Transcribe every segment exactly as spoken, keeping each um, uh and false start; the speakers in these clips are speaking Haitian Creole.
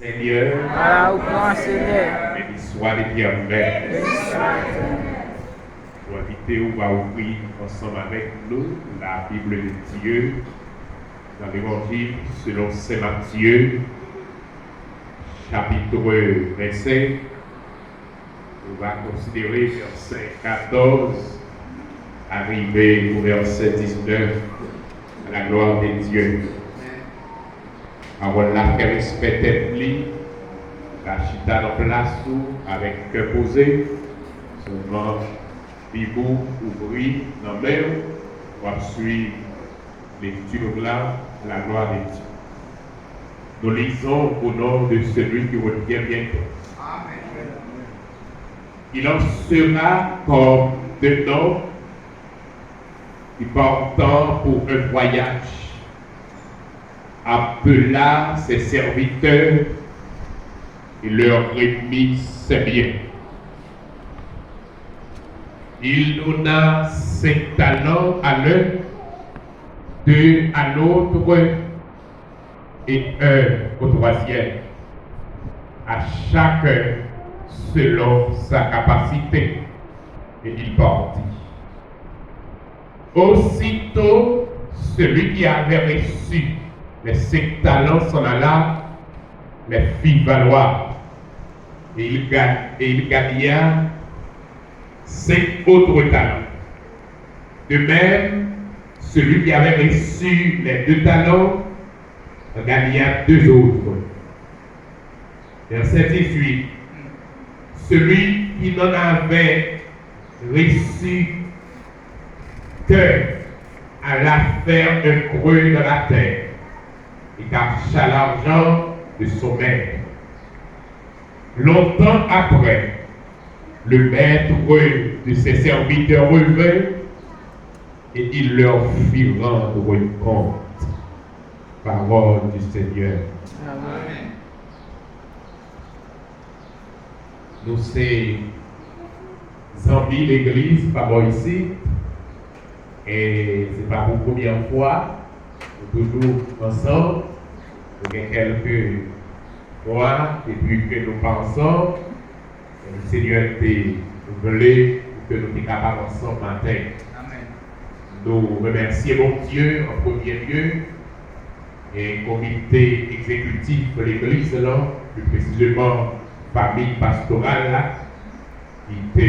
Seigneur. Ala ou gran Senyè. Béni soit l'Éternel. Béni soit l'Éternel. Mwen envite w pou w ouvri ansanm avèk nou la Bible de Dieu dans l'Évangile selon Saint Matthieu, chapitre vingt-cinq. Nou va konsidere vèsè katòz arive o vèsè diznèf, à la gloire de Dieu. Pawòl la fè respè tèt li, pa chita nan plas ou avèk kè poze, sèlman Bib ou ouvri nan men w, w ap swiv lekti la, la gloire de Dieu. Nous lisons au nom de celui qui revient bientôt. Il en sera comme d'un homme qui, partant pour un voyage, appela ses serviteurs et leur remit ses biens. Il donna cinq talents à l'un, deux à l'autre et un au troisième, à chacun selon sa capacité, et il partit. Aussitôt, celui qui avait reçu les cinq talents s'en alla, les fit valoir, et il ga-, et il gagna cinq autres talents. De même, celui qui avait reçu les deux talents en gagna deux autres. Verset dix-huit. Celui qui n'en avait reçu qu'un alla faire un creux dans la terre et cacha l'argent de son maître. Longtemps après, le maître de ses serviteurs revint et il leur fit rendre compte. Parole du Seigneur. Amen. Nou se zanmi legliz pa bò isit, e se pa pou premyè fwa nou toujou ansanm. Nou gen kèlke fwa depi ke nou pa ansanm, men Senyè te vle pou ke nou te kapab ansanm maten. Amen. Nou remèsye Bondye an premye lye, e komite egzekitif legliz lan, pli presizeman fanmi pastoral la, ki te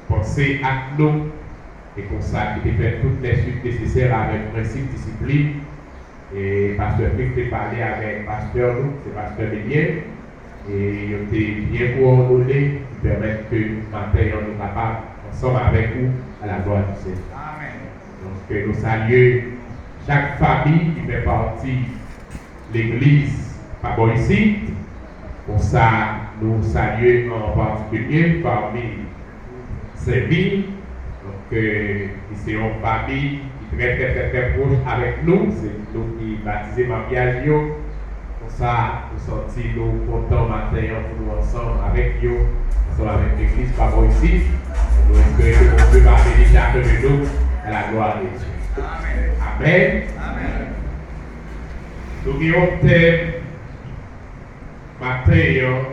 panse ak nou, e konsa ki te fè tout lè suit nesesè avèk prensip disiplin. E pastè Frik te pale avèk pastè nou, se pastè Benyen, e yo te byen kowòdone, ki pèmèt ke maten an nou kapab ansanm avèk ou à la gloire du Seigneur. Amen. Donk, nou salye chak fanmi ki fè pati legliz pa bò isit. Konsa, nou salye an patikilye fanmi Senvi. Donk, euh, ki se yon fanmi ki trè, trè, trè, trè pwòch avèk nou. Se nou ki batize maryaj yo. Konsa, nou santi nou kontan maten an pou nou ansanm avèk yo, ansanm avèk legliz pa bò isit. Nou espere ke Bondye va beni chak de nou à la gloire de Dieu. Amen. Amen. Nou gen yon tèm maten an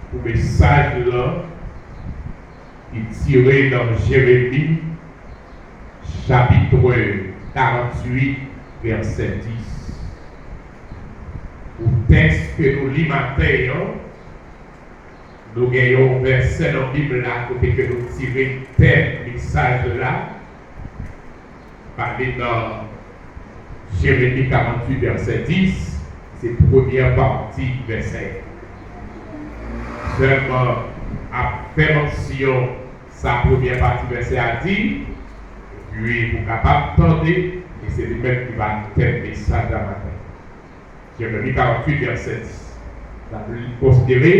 pou mesaj lan ki tire nan Jeremi, chapit karanntuit, vèsè dis. Pou tèks ke nou li maten an, nou gen yon vèsè nan Bib la kote ke nou tire tèm mesaj la, pale nan Jeremi karanntuit, vèsè dis, se premyè pati vèsè a. Sèlman, ap fè mansyon sa premyè pati vèsè a di, epi ou kapab tande, e se li menm ki va tèm mesaj la maten. Jeremi karanntuit, vèsè dis. N ap konsidere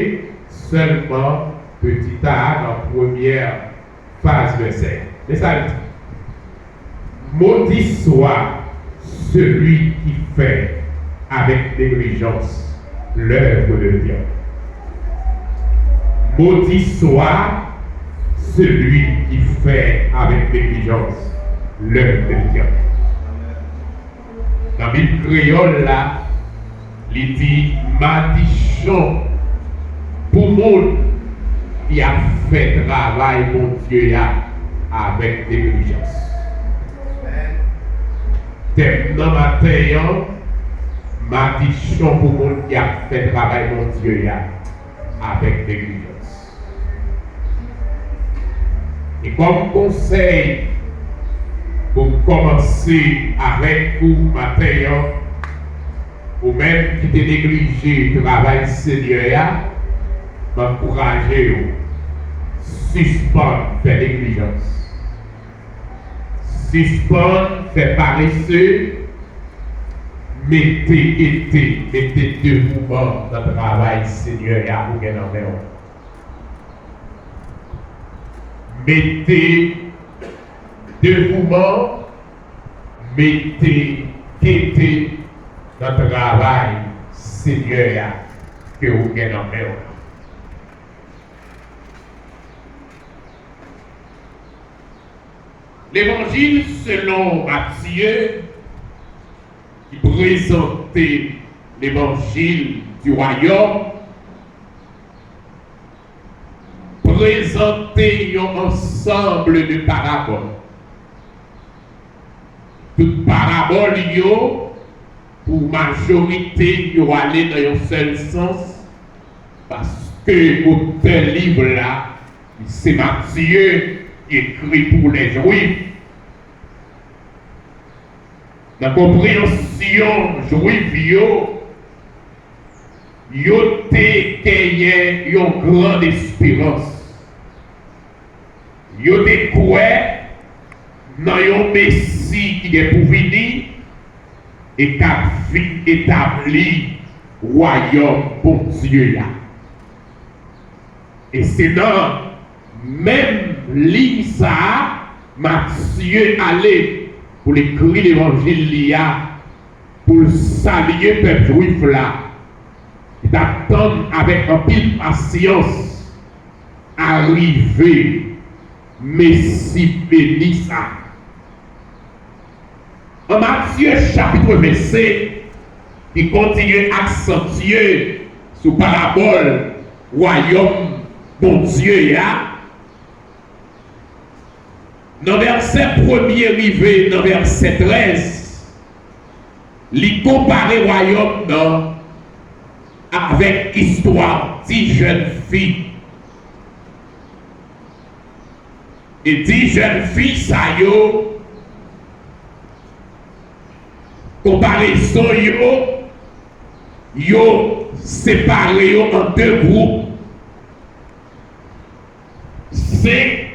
sèlman pati a nan premyè faz vèsè. Men sa l di. Maudit soit celui qui fait avec négligence l'œuvre de l'Éternel. Maudit soit celui qui fait avec négligence l'œuvre de l'Éternel. Nan Bib kreyòl la, Li di, madichon pou moun ki ap fè travay Bondye a avèk neglijans. Tèm nan maten an, madichon pou moun ki ap fè travay Bondye a avèk neglijans. E kòm konsèy pou m kòmanse avèk ou maten an, ou menm ki te neglije travay Senyè a, m ankouraje w, sispann fè neglijans. Sispann fè parese, mete gete, mete devouman nan travay Senyè a ou gen nan men w. Mete devouman, mete gete nan travay Senyè a ke ou gen nan men w. Levanjil selon Matye, ki prezante levanjil di wayòm, prezante yon ansanm de parabòl. Tout parabòl yo, pou majorite, yo ale nan yon sèl sans, paske otè liv la, se Matye, ki ekri pou lè Jwif. Nan konpreyansyon Jwif yo, yo te genyen yon gran esperans. Yo te kwè nan yon Mesi ki gen pou vini e k ap vin etabli wayòm Bondye a. E se nan menm liy sa a Matye ale pou l ekri levanjil li a, pou l salye pèp Jwif la, ki t ap tann avèk anpil pasyans arive Mesi beni sa a. An Matye chapit vennsenk, ki kontinye aksantye sou parabòl wayòm Bondye a, nan vèsè premye rive nan vèsè trèz, li konpare wayòm nan avèk istwa di jèn fi. E di jèn fi sa yo, konparezon yo, yo separe yo an de gwoup. Senk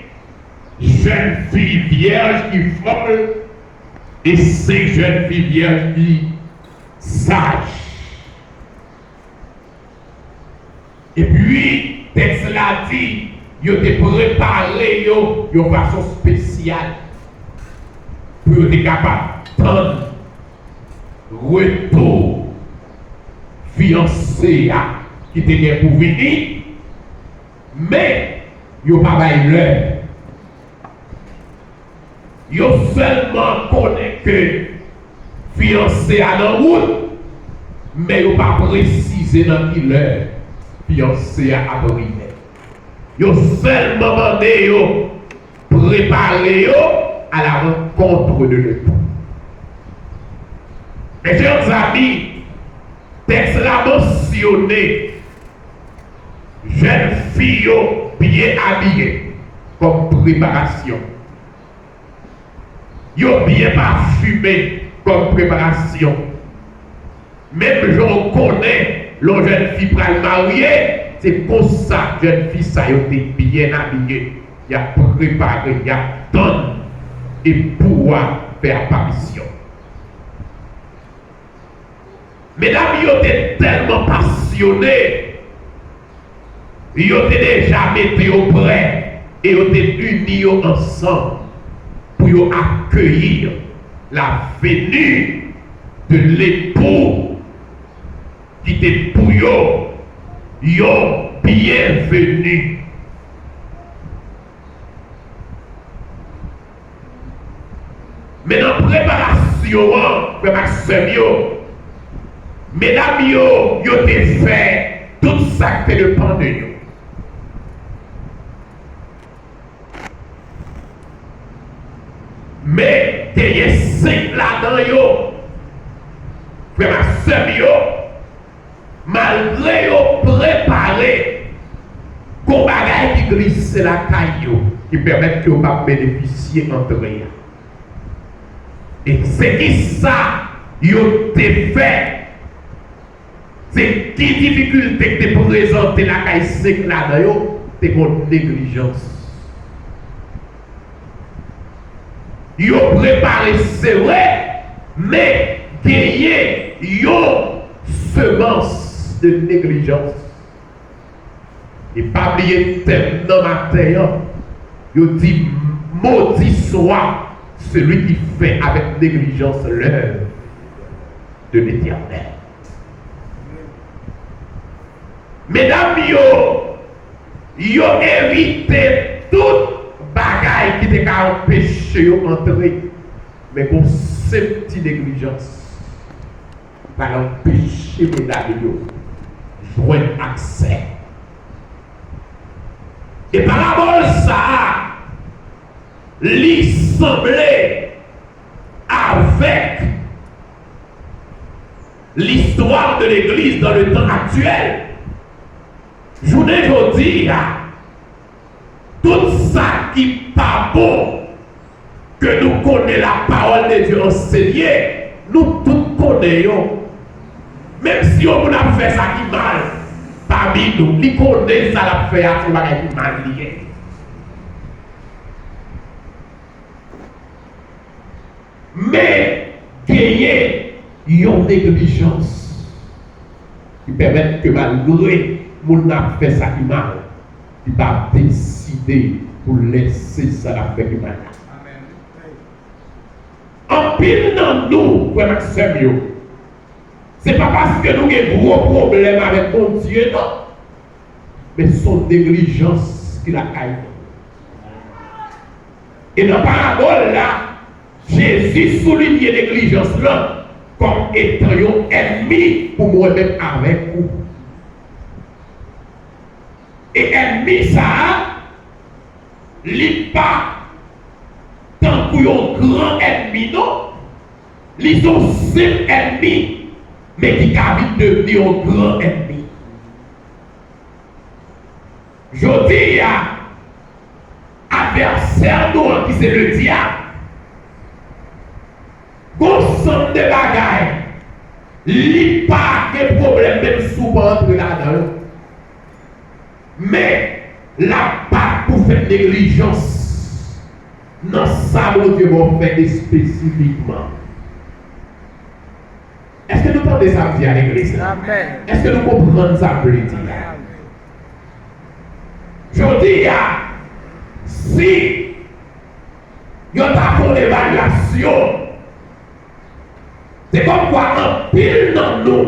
jèn fi vyèj ki fòl e senk jèn fi vyèj ki saj. Epi, tèks la di, yo te prepare yo yon fason espesyal pou yo te kapab tann retou fiyanse a ki te gen pou vini, men yo pa bay lè. Yo sèlman konnen ke fiyanse a nan wout, men yo pa presize nan ki lè fiyanse a ap rive. Yo sèlman mande yo prepare yo à la rencontre de l'époux. Mes chers amis, tèks la mansyone jèn fi yo byen abiye kòm preparasyon. Yo byen pafime kòm preparasyon. Menm jan w konnen lè yon jèn fi pral marye, se konsa jèn fi sa yo te byen abiye. Y ap prepare, y ap tann epou a fè aparisyon. Medam yo te tèlman pasyone, yo te deja mete yo prè e yo te ini yo ansanm pou yo akeyi la venue de l'époux ki te pou yo yon byenveni. Men nan preparasyon an, frè m ak sè m yo, Medam yo, yo te fè tout sa k te depann de yo. Men, genyen senk ladan yo, frè m ak sè m yo, malgre yo prepare, gon bagay ki glise lakay yo, ki pèmèt ke yo p ap benefisye antre a. E se ki sa yo te fè? Se ki difikilte ki te prezante lakay senk ladan yo? Te gon neglijans. Yo prepare, se vre, men genyen yon semans de neglijans. E pa bliye tèm nan maten an, yo di, maudit soit celui qui fait avec négligence l'œuvre de l'Éternel. Medam yo, yo evite tout bagay ki te ka anpeche yo antre. Men gon senp ti neglijans pral anpeche medam yo jwenn aksè. E parabòl sa a, li sanble avèk l'histoire de l'Église dans le temps actuel. Jounen jodi a, tout sa ki pa bon ke nou konnen la parole de Dieu ansenye, nou tout konnen yo. Menm si yon moun ap fè sa ki mal pami nou, li konnen sa l ap fè a se yon bagay ki mal li ye. Men genyen yon neglijans ki pèmèt ke malgre moun nan ap fè sa ki mal, li pa deside pou lèse sa l ap fè ki mal la. Anpil nan nou, frè m ak sè m yo, se pa paske nou gen gwo pwoblèm avèk Bondye, non. Men se yon neglijans ki lakay nou. E nan parabòl la, Jezi soulinye neglijans lan kòm etan yon ènmi pou mwen menm avèk ou. E ènmi sa a, li pa tankou yon gran ènmi, non. Li se yon senp ènmi, men ki ka vin devni yon gran ènmi. Jodi a, advèsè nou an, ki se ledyab, gon sanm de bagay, li pa gen pwoblèm menm si w pa antre ladan l. Men, l ap bat pou fè neglijans nan sa Bondye ba w fè espesifikman. Èske nou tande sa m di a, legliz la? Amèn. Èske nou konprann sa m vle di a? Amèn. Jodi a, si yo ta fè yon evalyasyon, se kòmkwa anpil nan nou,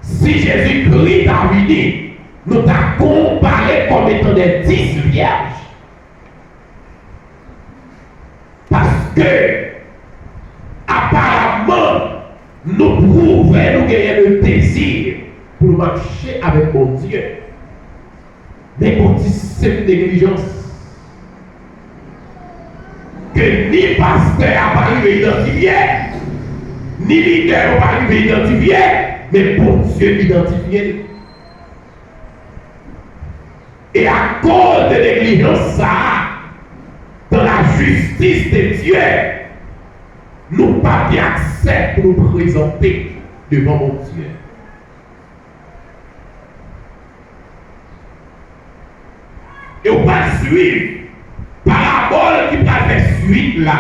si Jezikri ta vini, nou ta konpare kòm etan dè dis vyèj. Paske, aparaman, nou pwouve nou genyen le dezi pou nou mache avèk Bondye. Men gon ti senp neglijans ke ni pastè a pa rive idantifye, ni lidè yo pa rive idantifye, men Bondye idantifye l. E akoz de neglijans sa a, dans la justice de Dieu, nou pa gen aksè pou nou prezante devan Bondye. E w pral swiv parabòl ki pral fè swit la,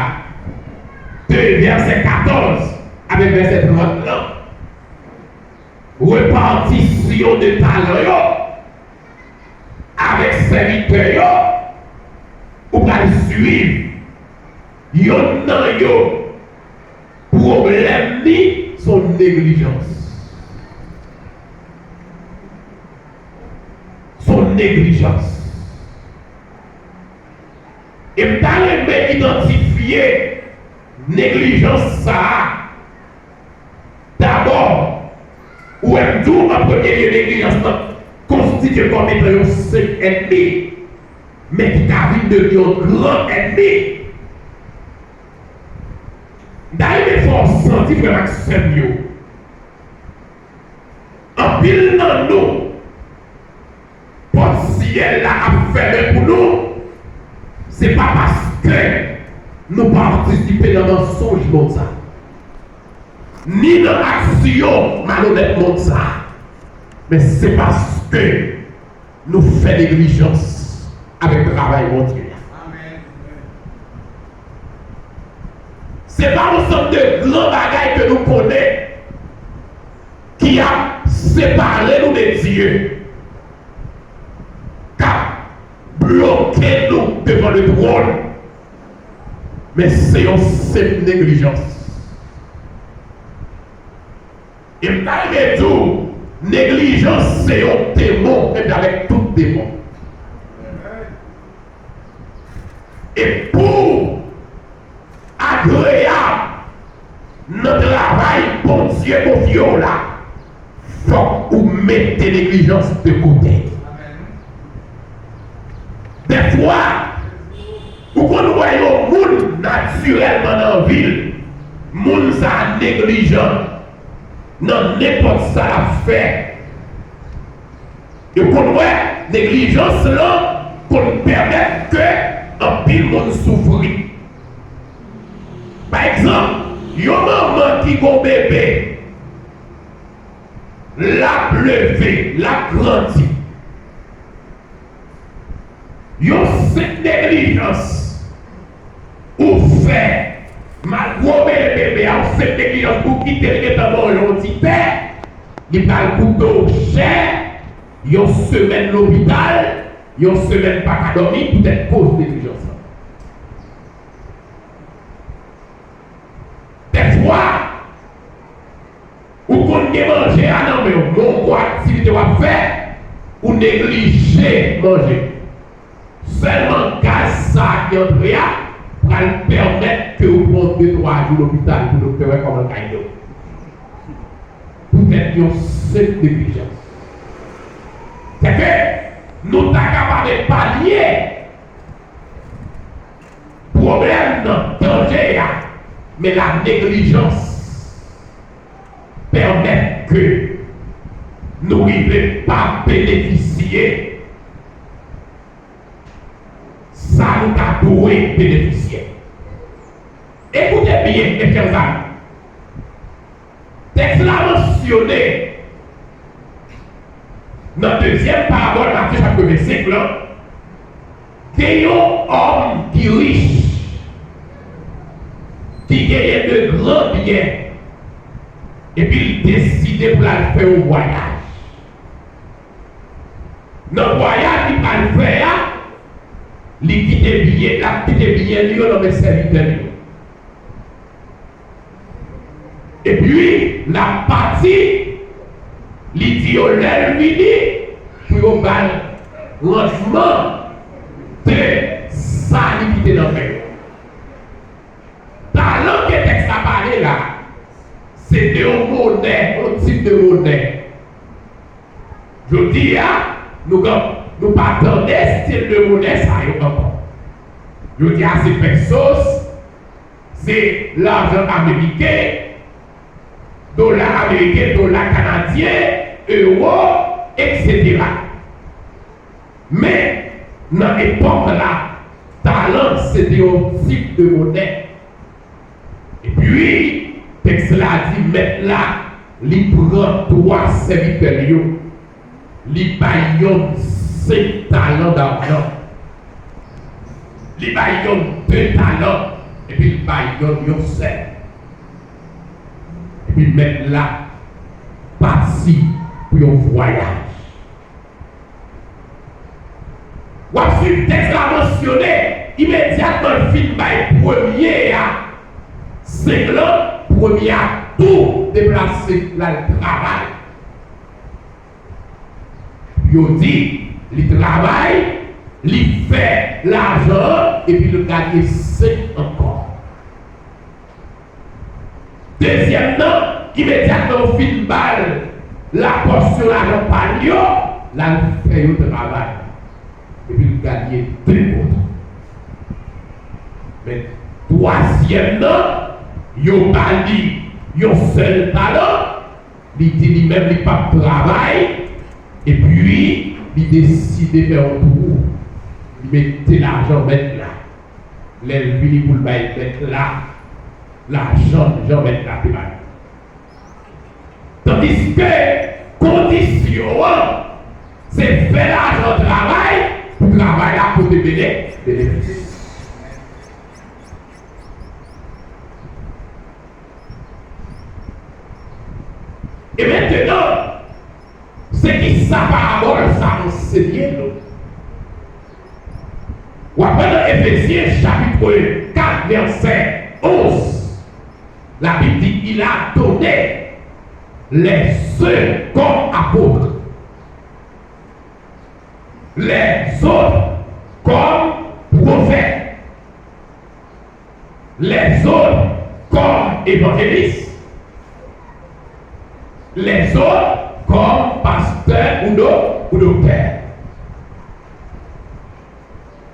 de vèsè katòz avèk vèsè trant lan. Repatisyon de talan yo avèk sèvitè yo, ou pral swiv yonn nan yo, pwoblèm li se yon neglijans. Se yon neglijans. E m ta renmen idantifye neglijans sa a Dabò, ou wè m di w an premye lye neglijans lan konstitye kòm etan yon senp ènmi, men ki ka vin devni yon gran ènmi. M ta renmen fè w santi, frè m ak sè m yo, anpil nan nou, pòt syèl la ap fèmen pou nou, se pa paske nou patisipe nan mansonj mond sa, ni nan aksyon malonèt mond sa, men se paske nou fè neglijans avèk travay Bondye a. Se pa yon sòt de gran bagay ke nou konnen ki ap separe nou de Dye, k ap bloke nou devan le twòn, men se yon senp neglijans. E m ta renmen di w, neglijans se yon demon, menm jan avèk tout demon. E pou w agreyab nan travay Bondye konfye w la, fòk ou mete neglijans de kote. Dèfwa, ou konn wè yon moun natirèlman nan vi l, moun sa a neglijan nan nenpòt sa l ap fè. Yo konn wè neglijans lan konn pèmèt ke anpil moun soufri. Pa egzanp, yon manman ki gon bebe, l ap leve, l ap grandi. Yon senp neglijans ou fè, malgre w bebe bebe a, yon senp neglijans pou w kite l gentan manje yon ti tè, li pral koute w chè, yon semèn lopital, yon semèn pa ka dòmi poutèt koz neglijans lan. Dèfwa, ou konn gen manje a nan men w, men w gon aktivite w ap fè, ou neglije manje. Sèlman gaz sa a ki antre a pral pèmèt ke ou pran de twa jou lopital pou doktè wè kòman l ka ede w. Poutèt yon senp neglijans. Sèke nou ta kapab epanye pwoblèm nan, danje a, men la neglijans pèmèt ke nou rive pa benefisye sa nou ta dwe benefisye. Ekoute byen, mechè zanmi. Tèks la mansyone nan dezyèm parabòl Matye chapit vennsenk lan, gen yon òm ki rich, ki genyen de gran byen, epi l deside pou l al fè yon vwayaj. Nan vwayaj li pral fè a, li kite byen, l ap kite byen li yo nan men sèvitè li yo. Epi, l ap pati, li di yo lè l vini, pou yo ba l randman de sa li kite nan men yo. Talan ke tèks la pale la, se de yon monè, yon tip de monè. Jodi a, nou, nou pa tande estil de monè sa yo ankò. Jodi a, se pesos, se lajan ameriken, dola ameriken, dola kanadyen, ewo, etsetera. Men, nan epòk la, talan se te yon tip de monè. Epi, tèks la di, mèt la, li pran twa sèvitè l yo, li bay yonn senk talan dajan, li bay yonn de talan, epi l bay yonn yon sèl. Epi mèt la pati pou yon vwayaj. W ap swiv tèks la mansyone, imedyatman l fin bay premye a senk lan, premye a tou deplase l al travay. Yo di, li travay, li fè lajan an, epi l gade senk ankò. Dezyèm nan, Imedyatman yo fin ba l lapòsyon lajan pa l yo, l al fè yo travay. Epi l gade de kont. Men twazyèm nan, yo ba li yon sèl talan, li di li menm li p ap travay, epi li deside fè yon twou, li mete lajan mèt la. Lè l vini pou l bay mèt la lajan jan mèt la te ba li. Tandiske kondisyon an, se fè lajan travay, pou travay la pote bene-, benefis. E mentenan, se ki sa parabòl sa ansenye nou? W ap wè nan Efezyen chapit kat vèsè onz, Labib di, il a donné les uns comme apôtres, les autres comme prophètes, les autres comme évangélistes, les autres comme pasteurs ou do-, ou docteurs.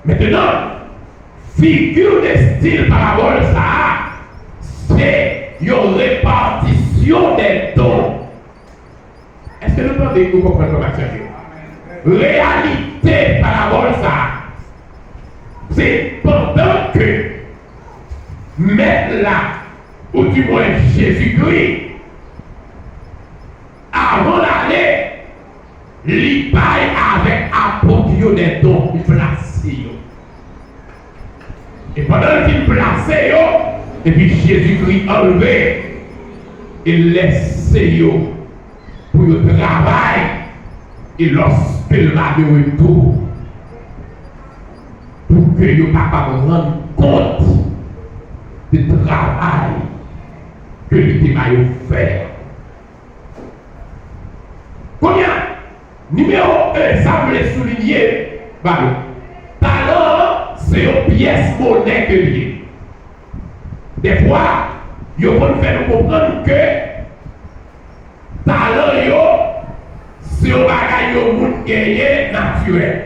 Mentenan, figi de stil parabòl sa a, se yon repatisyon dè don. Èske nou tande, nou konprann kòman sa ye? Reyalite parabòl sa a, se pandan ke mèt la, oudimwen Jezikri, avan l ale, li bay avèk apot yo dè don, li plase yo. E pandan l fin plase yo, epi Jezikri anlve, e lèse yo pou yo travay, e lòske l va de retou, pou ke yo kapab rann kont de travay ke li te ba yo fè. Kounye a, nimewo en, sa m vle soulinye ba nou, talan an, se yon pyès monè ke l ye. Dèfwa, yo konn fè nou konprann ke talan yo, se yon bagay yon moun genyen natirèl.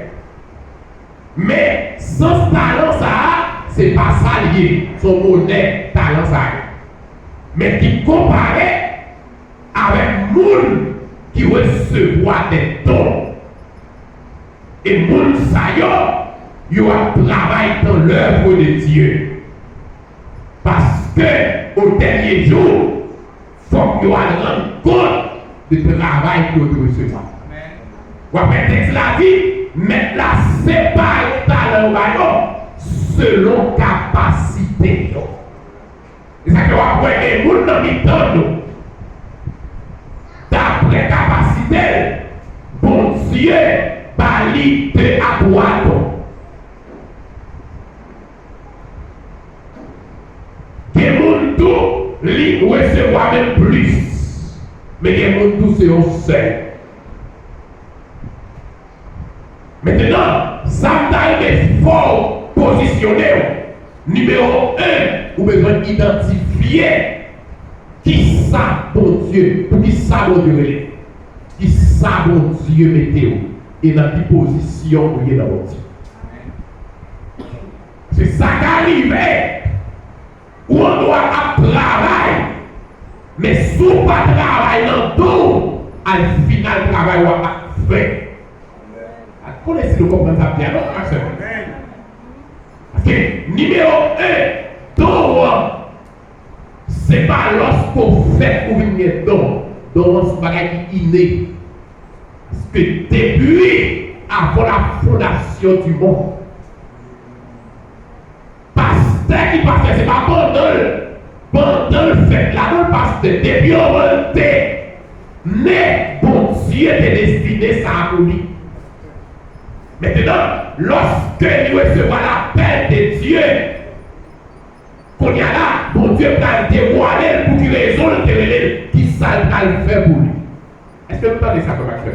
Men, sans talan sa a, se pa sa l ye, se yon monè, talan sa a ye. Men ki konpare avèk moun ki resevwa dè don. E moun sa yo, yo ap travay dans l'œuvre de Dieu. Paske, o dènye jou, fòk yo al rann kont de travay ke yo te resevwa. W ap wè tèks la di, mèt la separe talan yo ba yo selon kapasite yo. E sa ke w ap wè gen moun nan mitan nou, daprè kapasite l, Bondye ba li de a twa don. Gen moun tou, li resevwa menm plis. Men gen moun tou, se yon sèl. Mentenan, sa m ta renmen fè w pozisyone w, nimewo en, ou bezwen idantifye kisa Bondye, pou kisa Bondye rele w, kisa Bondye mete w, e nan ki pozisyon ou ye nan Bondye. Se sa ka rive, ou andwa ap travay, men si w pa travay nan don w, al final travay w ap fè. Ak konnen si nou konprann sa m di a non, frè ak sè. Paske nimewo en, don w an, se pa lòske w fèt ou vin gen don. Don w an se yon bagay ki ine. Paske depi avan la fondasyon di mond, pastè ki pastè, se pa pandan l, pandan l fèt la, non, pastè, depi anvan l te ne, Bondye te destine sa a pou li. Mentenan, lòske li resevwa lapèl de Dye, kounye a la, Bondye pral devwale l pou ki rezon l te rele l, kisa l pral fè pou li. Èske nou tande sa, frè ak sè?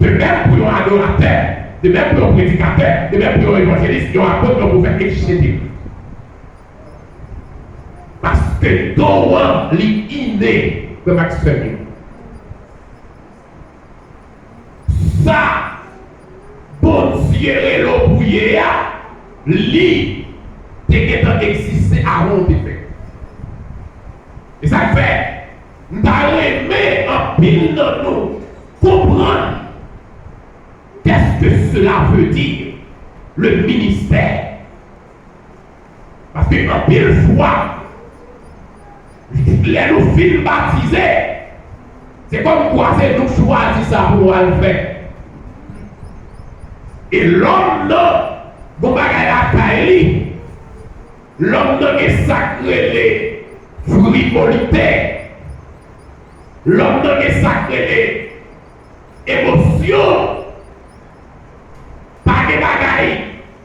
De menm pou yon adoratè, de menm pou yon predikatè, de menm pou yon evanjelis, yon apot, yon pwofèt, etsetera. Paske don an, li ine. Frè m ak sè m yo, sa Bondye rele w pou ye a, li te gentan egziste avan w te fèt. E sa k fè, m ta renmen anpil nan nou konprann qu'est-ce que cela veut dire, le ministère. Paske anpil fwa, lè nou fin batize, se kòmkwa se nou k chwazi sa pou nou al fè. E lòm nan gon bagay lakay li, lòm nan gen sa k rele frivolite, lòm nan gen sa k rele emosyon. Pa gen bagay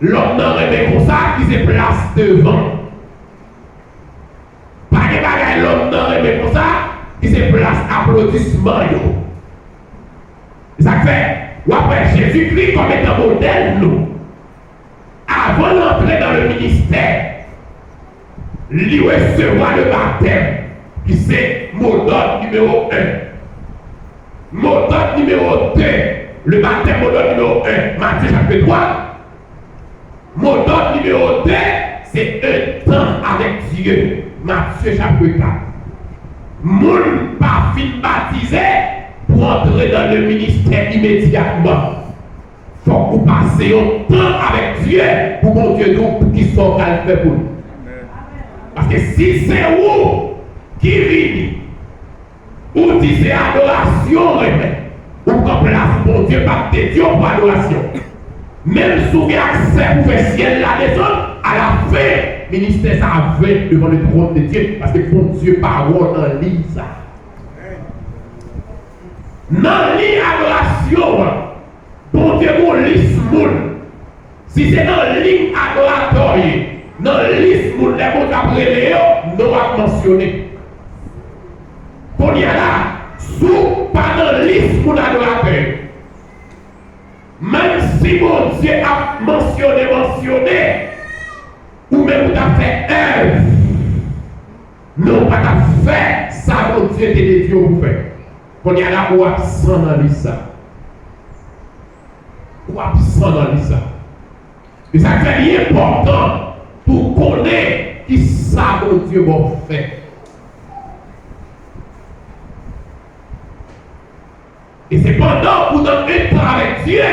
lòm nan renmen konsa ki se plas devan. Pa gen bagay lòm nan renmen konsa ki se plas aplodisman yo. Se sa k fè w ap wè Jezikri kòm etan modèl nou. Avan l antre nan le ministè, li resevwa le batèm, ki se modòd nimewo en. Modòd nimewo de, le batèm modòd nimewo en, Matye chapit twa. Modòd nimewo de, se un temps avec Dieu, Matye chapit kat. Moun pa fin batize pou antre nan le ministè imedyatman. Fòk ou pase yon tan avèk Dye pou Bondye di w poukisa w pral fè pou li. Paske si se ou ki vini, ou di se adorasyon w renmen, ou pran plas Bondye, p ap dedye w pou adorasyon. Menm si w gen aksè pou fè syèl la desann, alafen, ministè sa a ven devan le trône de Dieu, paske Bondye pa wè w nan liy sa a. Nan liy adorasyon an, Bondye gon lis moun. Si se nan liy adoratè w ye, nan lis moun lè Bondye ap rele yo, non w ap mansyone. Kounye a la, si w pa nan lis moun adoratè yo, menm si Bondye ap mansyone, mansyone, ou menm ou t ap fè èv, men ou pa t ap fè sa Bondye te dedye w pou fè. Kounye a la, ou absan nan lis sa. Ou absan nan lis sa. E sa k fè li enpòtan pou w konnen ki sa Bondye ba w fè. E se pandan ou nan entan avèk Dye,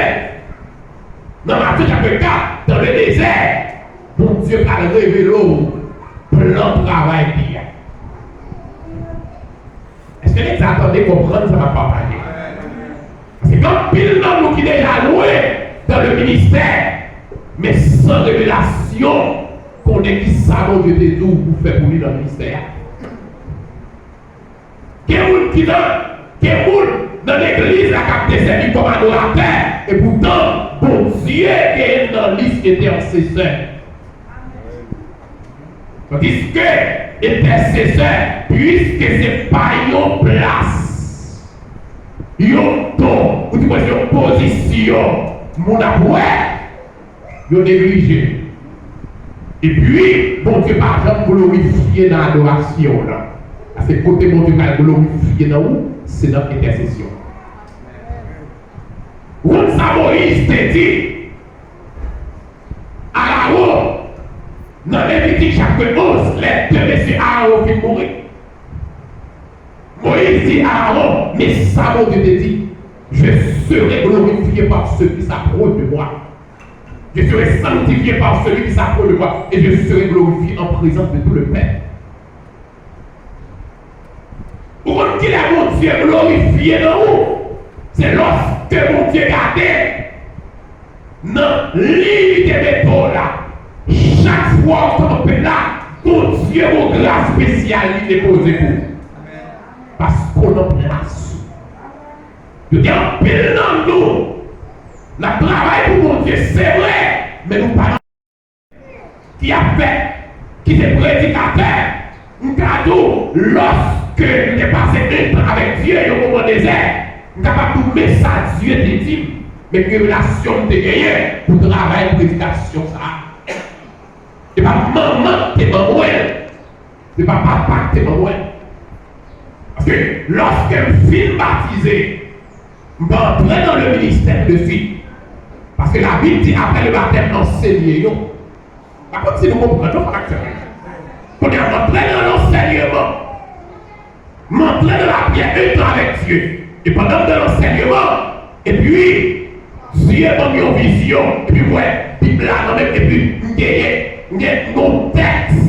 nan Matye chapit kat, dans le désert, Bondye pral revele w plan travay li a. Èske nèg sa a tande, konprann sa m ap pataje? Paske gen anpil nan nou ki deja lwen dans le ministère, men san revelasyon, konnen ki sa Bondye te di w pou fè pou li nan ministè a. Gen moun ki nan, gen moun nan legliz la k ap desèvi kòm adoratè, epoutan Bondye genyen l nan lis entèsesè. Tandiske entèsesè, piske se pa yon plas, yon don, ou di mwen se yon pozisyon moun ap wè, yo neglije. Epi, Bondye pa janm glorifye nan adorasyon w lan. Paske kote Bondye pral glorifye nan ou, se nan entèsesyon. Ou konn sa Moyiz te di Arawon nan Levitik chapit onz, lè de mesye Arawon fin mouri? Moyiz di Arawon, men sa Bondye te di, je serai glorifié par celui qui s'approche de moi. Je serai sanctifié par celui qui s'approche de moi, et je serai glorifié en présence de tout le peuple. Ou konn kilè Bondye glorifye nan ou? Se lòske Bondye gade nan liy li te mete w la. Chak fwa w kanpe la, Bondye gon gras espesyal li depoze pou ou. Paske w nan plas ou. Yo gen anpil nan nou, n ap travay pou Bondye, se vre, men nou pa nan ki ap fè, ki se predikatè, m ka di w, lòske m te pase entan avèk Dye yon moman dezè, m kapab di w men sa Dye te di m, men ki revelasyon m te genyen pou travay predikasyon sa a. Se pa manman k te ban mwen l, se pa papa k te ban mwen l. Paske lòske m fin batize, m pa antre nan le ministè tousuit. Paske Labib di, apre le batèm, anseye yo. M pa konn si nou konprann, non, frè ak sè. Kounye a, m antre nan lansèyman. M antre nan lapriyè entan avèk Dye. E pandan m nan lansèyman, epi, Dye ban m yon vizyon, epi m wè Bib la nan men m, epi m genyen, m gen yon tèks.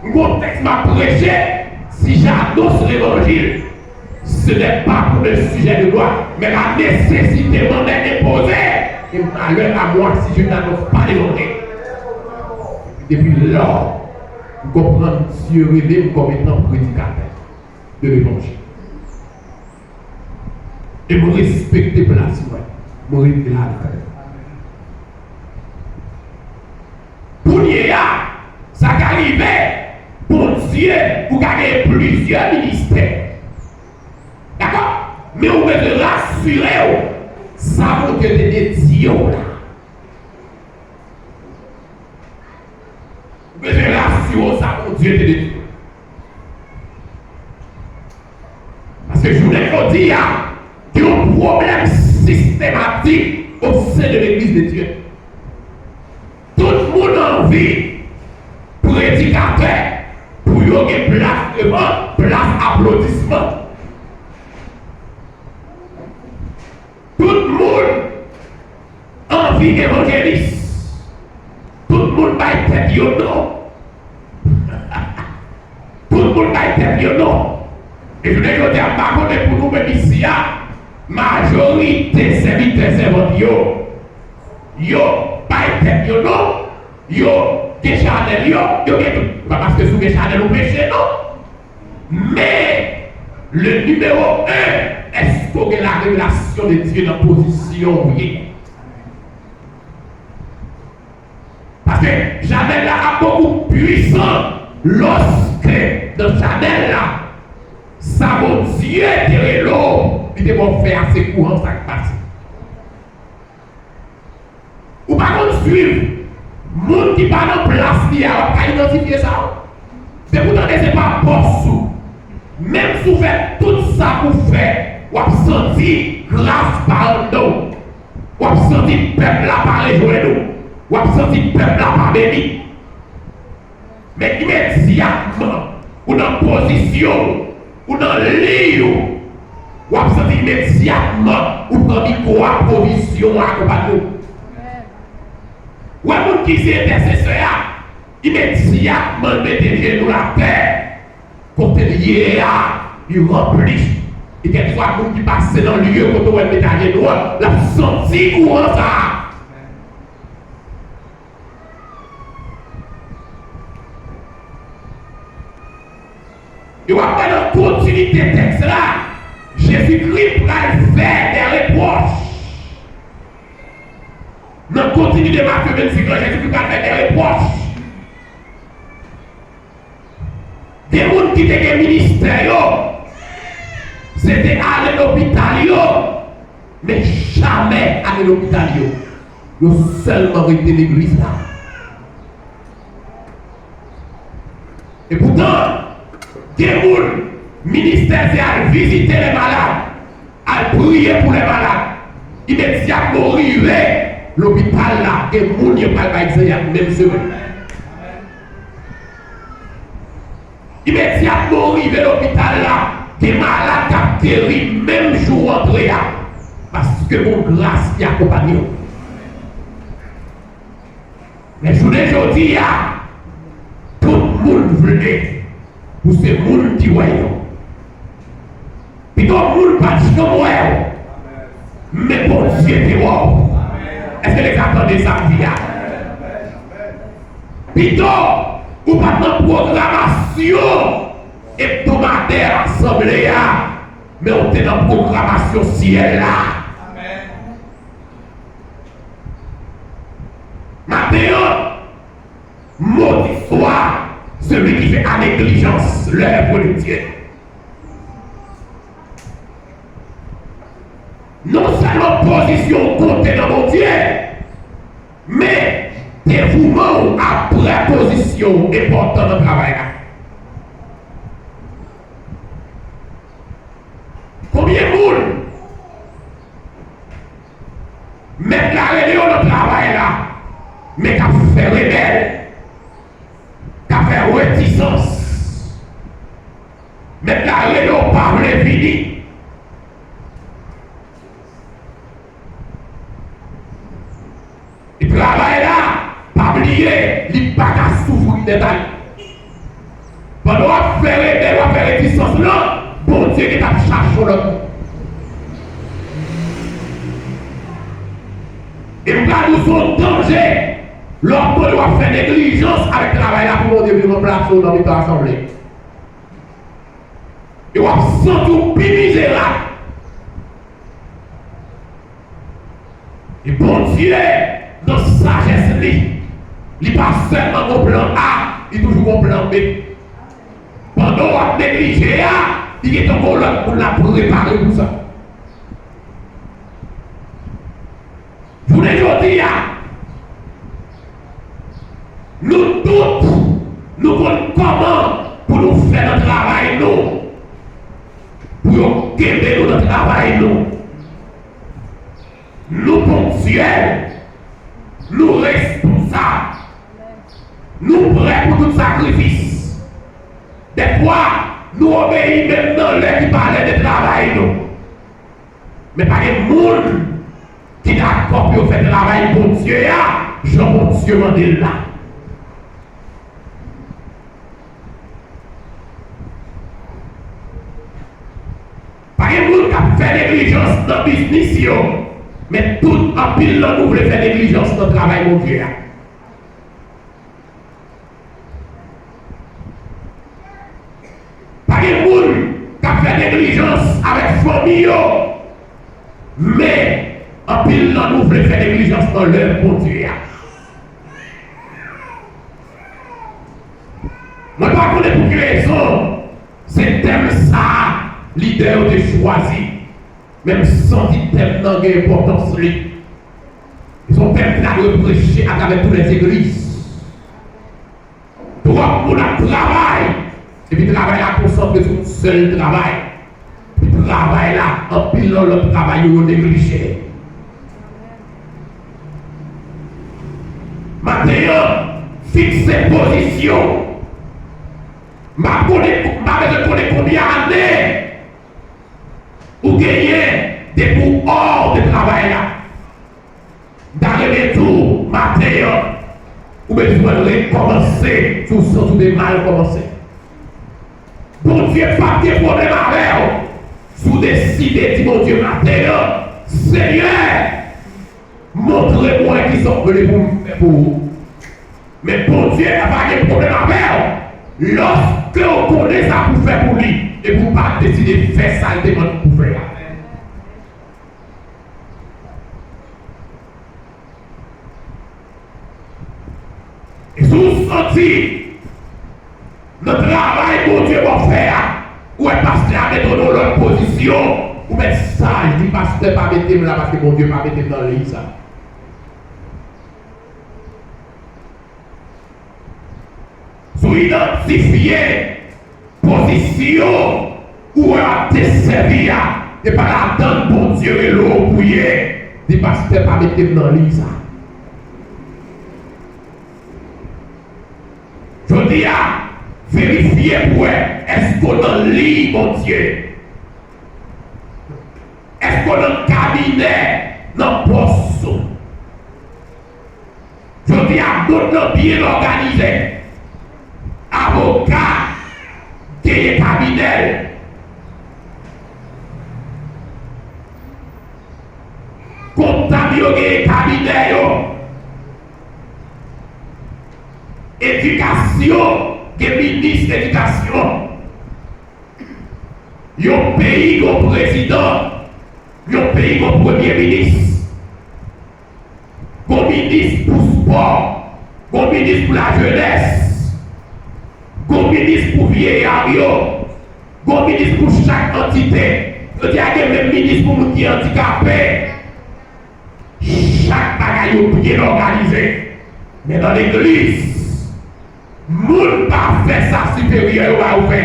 M gen yon tèks m ap preche, si j'annonce l'évangile, ce n'est pas pour un sujet de loi, mais la nécessité m'en est imposée, et malheur à moi si je n'annonce pas l'évangile. Depi lò, m konprann Dye rele m kòm etan predikatè de levanjil. E m respekte plas mwen. M rete la avèk. Kounye a, sa ka rive, Bondye, ou ka gen plizyè ministè. Dakò? Men ou bezwen rasire w, sa Bondye te dedye w la. Ou bezwen rasire w sa Bondye te dedye w. Paske jounen jodi a, gen yon pwoblèm sistematik o sen de legliz de Dye. Tout moun anvi predikatè pou yo gen plas devan, plas aplodisman. Tout moun anvi evanjelis. Tout moun bay tèt yo non. Tout moun bay tèt yo non. E jounen jodi a, m pa konnen pou nou menm isi a, majorite sèvitè sèvant yo, yo bay tèt yo non. Yo gen chanèl yo, yo gen tout. Pa paske si w gen chanèl ou preche non. Men, le numéro un, èske w gen la revelasyon de Dye nan pozisyon w ye? Paske chanèl la ap bokou pwisan lòske nan chanèl la, sa Bondye te rele w, li te ba w fè a, se kouran sa k pase. Ou pa konn swiv moun ki pa nan plas li a, w ap ka idantifye sa. Depi w tande se pa bòs ou, menm si w fè tout sa pou w fè, w ap santi gras pa anndan w. W ap santi pèp la pa rejwenn ou. W ap santi pèp la pa beni. Men imedyatman, ou nan pozisyon w, ou nan liy ou, w ap santi imedyatman, ou pran mikwo a, pwovizyon an akonpanye w. Ou wè moun ki se entèsesè a, imedyatman l mete jenou l atè, kote l ye a, li ranpli. E kèlkeswa moun ki pase nan lye kote w wè l mete ajenou an, l ap santi kouran sa a. E w ap wè nan kontinite tèks la, Jezikri pral fè de repwòch. Nan kontinite Matye vennsenk lan, Jezikri pral fè de repwòch. Gen moun ki te gen ministè yo, se te ale lopital yo, men jamè ale lopital yo. Yo sèlman rete legliz la. Epoutan, gen moun, ministè se al vizite lè malad, al priye pou lè malad. Imedyatman w rive lopital la, gen moun yo pral bay egzanp menm semèn. Imedyatman w rive lopital la, gen malad k ap geri menm jou w antre a, paske gon gras ki akonpanye w. Men jounen jodi a, tout moun vle pou se moun ki wè yo. Pito moun pa t janm wè w, men Bondye te wè w. Èske legliz la tande sa m di a? Pito ou pa t nan pwogramasyon ebdomadè asanble a, men w te nan pwogramasyon syèl la. Maten an, maudit soit celui qui fait à négligence l'œuvre de Dieu. Non sèlman pozisyon w konte nan Bondye, men devouman w apre pozisyon w enpòtan nan travay la. Mèt la rele yo nan travay la, men k ap fè rebèl, k ap fè retisans. Mèt la rele yo pa vle vini. E travay la, pa bliye, li pa ka soufri nèt a li. Pandan w ap fè rebèl, w ap fè retisans lan, Bondye gentan ap chache w lòt moun. E m pral di w se yon danje lè w ap tande w ap fè neglijans avèk travay la pou Bondye vin ranplase w nan mitan asanble. E w ap santi w pi mizerab. E Bondye, nan sajès li, li pa sèlman gon plan A, li toujou gon plan B. Pandan w ap neglije a, li gentan gon lòt moun l ap prepare pou sa. Jounen jodi a, nou tout, nou konn kòman pou nou fè nan travay nou, pou yo kenbe nou nan travay nou. Nou ponktyèl, nou responsab, nou prè pou tout sakrifis. Dèfwa, nou obeyi menm nan lè ki pa lè de travay nou. Men pa gen moun ki dakò pou yo fè travay Bondye a jan Bondye mande l la. Pa gen moun k ap fè neglijans nan biznis yo, men tout anpil nan nou vle fè neglijans nan travay Bondye a. Pa gen moun k ap fè neglijans avèk fanmi yo, men anpil nan nou vle fè neglijans nan lèv Bondye a. Mwen pa konnen pou ki rezon se tèm sa a lidè yo te chwazi, men m santi tèm nan gen enpòtans li. E se yon tèm ki ta dwe preche atravè tout lèzegliz. Twòp moun ap travay, epi travay la konsantre sou yon sèl travay. Epi travay la, anpil nan lòt travay yo, yo neglije. Maten an, fikse pozisyon. M pa konnen, m pa bezwen konnen konbyen ane ou genyen depi w hors de travay la. M ta renmen di w maten an, ou bezwen rekòmanse si w santi w te mal kòmanse. Bondye p ap gen pwoblèm avè w si w deside di Bondye maten an, Senyè, montre mwen kisa w vle pou m fè pou ou. Men Bondye pa gen pwoblèm avè w lòske w konnen sa pou w fè pou li, epi w pa deside fè sa l te mande w pou w fè a. E si w santi nan travay Bondye ba w fè a, ou wè pastè a mete w nan yon lòt pozisyon, ou mèt saj, di pastè pa mete m la paske Bondye pa mete m nan liy sa. Si w idantifye pozisyon ou wè w ap desèvi a, e pa ladan l Bondye rele w pou ye, di pastè pa mete m nan liy sa. Jodi a, verifye pou w wè èske w nan liy Bondye. Èske w nan kabinè nan pòs ou? Jodi a, mond lan byen òganize. Avoka genyen kabinè l. Kontab yo genyen kabinè yo. Edikasyon, gen minis edikasyon. Yon peyi gon prezidan, yon peyi gon premye minis, gon minis pou spò, gon minis pou lajenès, gon minis pou vyeya yo, gon minis pou chak antite. Jodi a gen menm minis pou moun ki andikape. Chak bagay yo byen òganize. Men nan legliz, moun pa fè sa siperyè yo ba yo fè.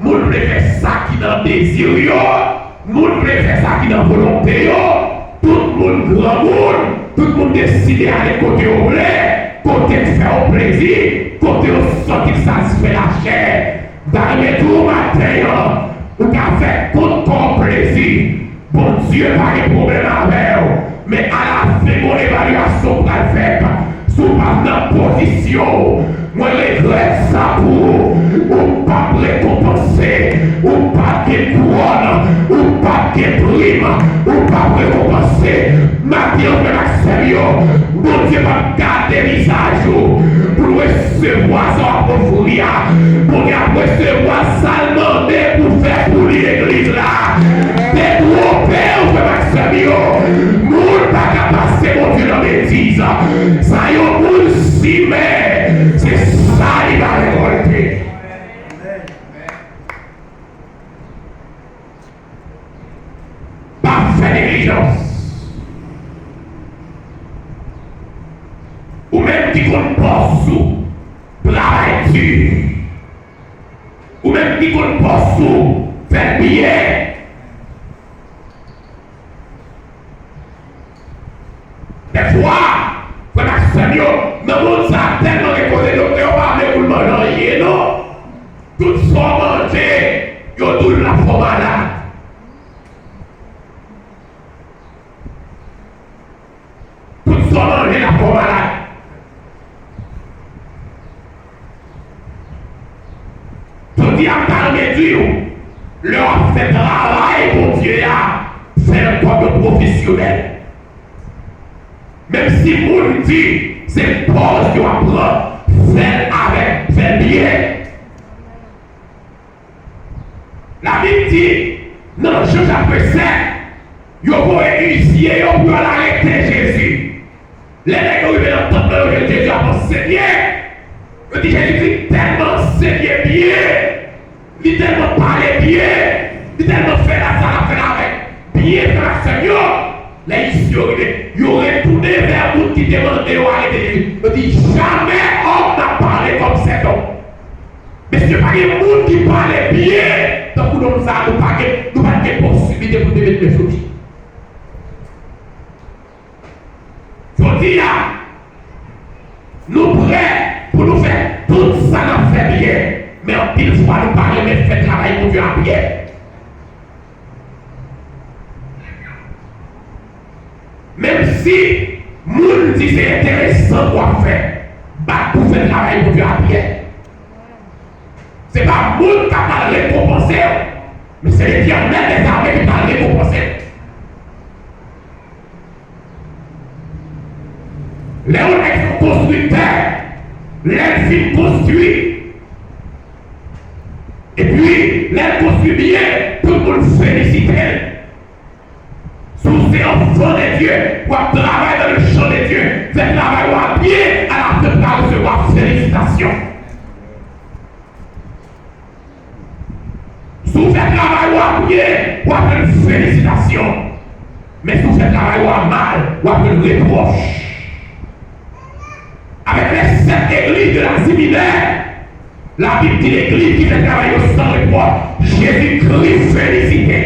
Moun vle fè sa ki nan dezi yo. Moun vle fè sa ki nan volonte yo. Tout moun granmoun. Tout moun deside ale kote yo vle, kote k fè yo plezi, kote yo santi k satisfè lachè. M ta renmen di w maten an, ou ka fè tout kò w plezi. Bondye pa gen pwoblèm avè w, men alafen gon evalyasyon pral fèt. Si w pa t nan pozisyon w, mwen regrèt sa pou ou. Ou p ap rekonpanse, ou p ap gen kouwòn, ou p ap gen prim, ou p ap rekonpanse. Maten an, frè m ak sè m yo, Bondye p ap gade vizaj ou pou l resevwa sa w ap ofri a. Bondye ap resevwa sa l mande pou fè pou li, legliz la. Detwonpe w, frè m ak sè m yo. Moun pa ka pase Bondye nan betiz. Sa yon moun simen, se sa li va rekòlte. Pa fè neglijans. Ou menm ki konn pòs ou, travay di. Ou menm ki konn pòs ou, fè l byen. Dèfwa, frè m ak sè m yo, nan mond sa a tèlman gen koze doktè yo pa vle pou l manje anyen non. Tout sa w manje, yo di w l ap fè w malad. Tout sa w manje l ap fè w malad. Jodi a, m ta renmen di w, lè w ap fè travay Bondye a, fè l kòm yon pwofesyonèl. Menm si moun di se pòz yo ap pran, fè l avèk, fè l byen. Labib di, nan Jan chapit sèt, yo voye izye yo pou yo al arete Jezi. Lè nèg yo rive nan tanp lan, yo jwenn Jezi ap anseye byen. Yo di Jezikri tèlman anseye byen, li tèlman pale byen, li tèlman fè la sa l ap fè la avèk byen, frè m ak sè m yo. Lè izye yo rive, yo retounen vè moun ki te mande yo arete Jezi. Yo di, jamais homme n'a parlé comme cet homme. Mesye, pa gen moun ki pale byen tankou nonm sa a, nou pa gen, nou pa t gen posiblite pou n te met men sou li. Jodi a, nou prè pou nou fè tout sa n ap fè byen, men anpil fwa nou pa renmen fè travay Bondye a byen. Menm si moun di se enteresan w ap fè, bat pou fè travay Bondye a byen. Se pa moun k ap al rekonpanse w, men se Letènèl dèzame ki pral rekonpanse w. Lè yon nèg se yon konstriktè, lè l fin konstwi, epi lè l konstwi byen, tout moun felisite l. Si w se enfant de Dieu, w ap travay dans le champ de Dieu, fè travay w la byen, alafen w pral resevwa felisitasyon. Si w fè travay w la byen, w ap jwenn felisitasyon. Men si w fè travay w la mal, w ap jwenn repwòch. Avèk les sept églises de l'Asie Mineure, Labib di legliz ki fè travay yo san repwòch, Jezikri felisite.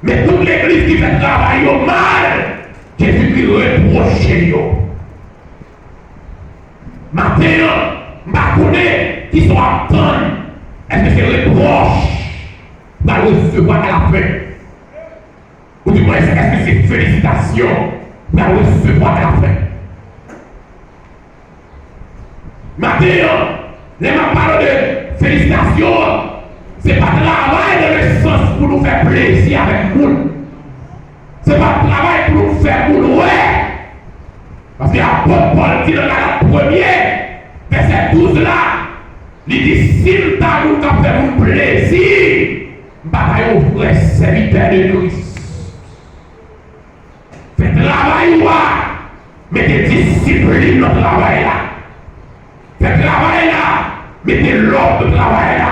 Men tout legliz ki fè travay yo mal, Jezikri repwoche yo. Maten an, m pa konnen kisa w ap tann. Èske se repwòch w pral resevwa alafen? Oudimwens, èske se felisitasyon w pral resevwa alafen? Maten an, lè m ap pale de felisitasyon an, se pa travay nan le sans pou nou fè plezi avèk moun. Se pa travay pou nou fè moun wè. Paske apot Pòl di nan Galat premye, vèsè douz la, li di, si m ta moun k ap fè moun plezi, m pa ta yon vrè sèvitè de Kris. Fè travay ou a, mete disiplin nan travay la. Fè travay la, mete lòd nan travay la.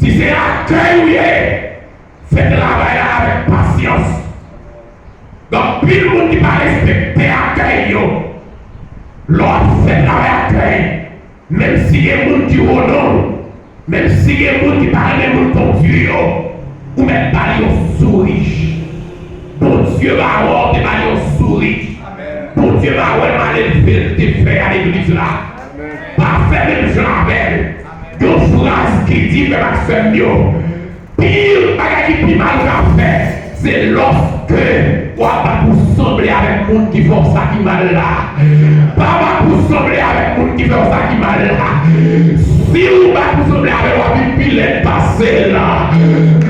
Si se akèy ou ye, fè travay la avèk pasyans. Gen anpil moun ki pa respekte akèy yo. Lè w ap fè travay akèy, menm si gen moun ki wononn, menm si gen moun ki pa renmen moun Bondye yo, ou mèt ba li yon souri. Bondye ba wè w te ba l yon souri. Bondye ba wè malelve l te fè a legliz la. Pa fè menm jan avè l. Yon fraz ki di, frè m ak sè m yo, pi bagay ki pi mal w ka fè, se lòske w ap bat pou sanble avèk moun ki fè w sa ki mal la. Pa bat pou sanble avèk moun ki fè w sa ki mal la. Si w bat pou sanble avè l, w ap vin pi lèd pase l.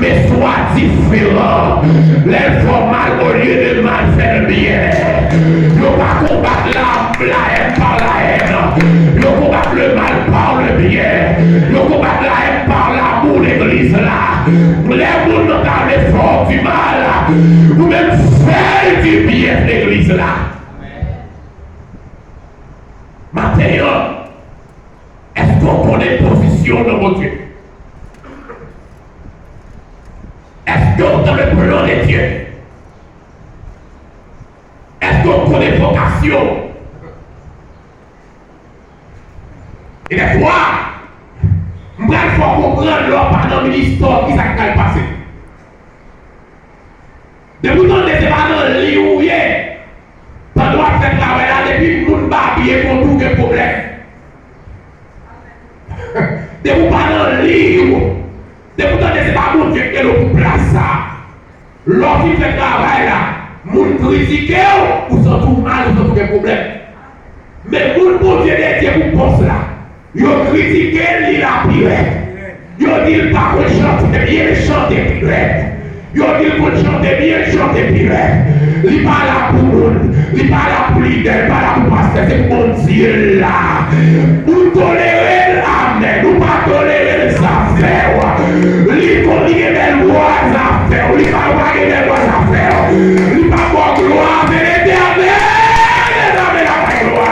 Men swa diferan. Lè l fè w mal, olye de mal, fè l byen. Yo pa konbat la, la haine par la haine. Yo konbat le mal par le bien. Yo konbat la haine par l'amour, legliz la. Lè moun nan ta vle fè w di mal, ou menm fè l di byen, legliz la. Maten an, èske w konnen pozisyon w nan Bondye? Est-ce que w dans le plan de Dieu? Est-ce que w konnen vokasyon w? E dèfwa, m pral fè w konprann lè w pa nan ministè w, kisa k pral pase. Depi w tande se pa nan liy ou ye, pandan w ap fè travay la, depi moun babye konn ou gen pwoblèm. Depi w pa nan liy ou, depi w tande se pa Bondye ki rele w pou plas sa, lè w fin fè travay la, moun kritike w, ou santi w mal, ou santi w gen pwoblèm. Men moun Bondye dedye pou pòs la, yo kritike l, li la pi rèd. Yo di l pa konn chante byen, chante pi rèd. Yo di l konn chante byen, chante pi rèd. Li pa la pou moun, li pa la pou lidè, li pa la pou pastè, se pou Bondye l la. Ou tolere l, amèn. Ou pa tolere l, zafè w. Li konn li gen bèl bwa, zafè w. Li pa, pa gen bèl bwa, zafè w. Li pa ba w glwa, se Letènèl, Letènèl ap bay glwa.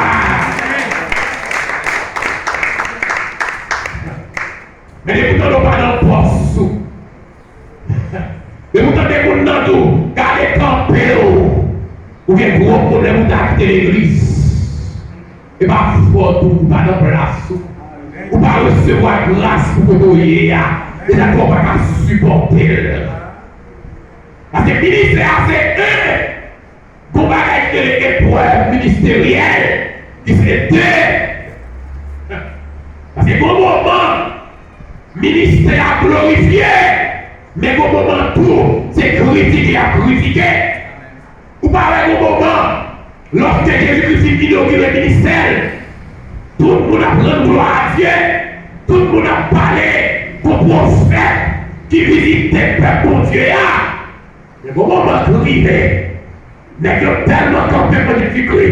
Men depi w tande w pa nan pòs ou, depi w tande moun nan di w, gade kanpe w, ou gen gwo pwoblèm, ou ta kite legliz. E pa fòt ou, ou pa nan plas ou. Ou pa resevwa gras pou kote w ye a. E sa fè w pa ka sipòte l. Paske ministè a se en. Gon bagay ki rele eprèv ministeryèl, ki se de. Paske gon moman, ministè a glorifye, men gon moman tou, se kritike y ap kritike. Ou pa wè gon moman, lòske Jezikri fin inogire ministè l, tout moun ap rann glwa a Dye, tout moun ap pale, gon pwofèt ki vizite pèp Bondye a. Men gon moman k rive, nèg yo tèlman kanpe kont Jezikri.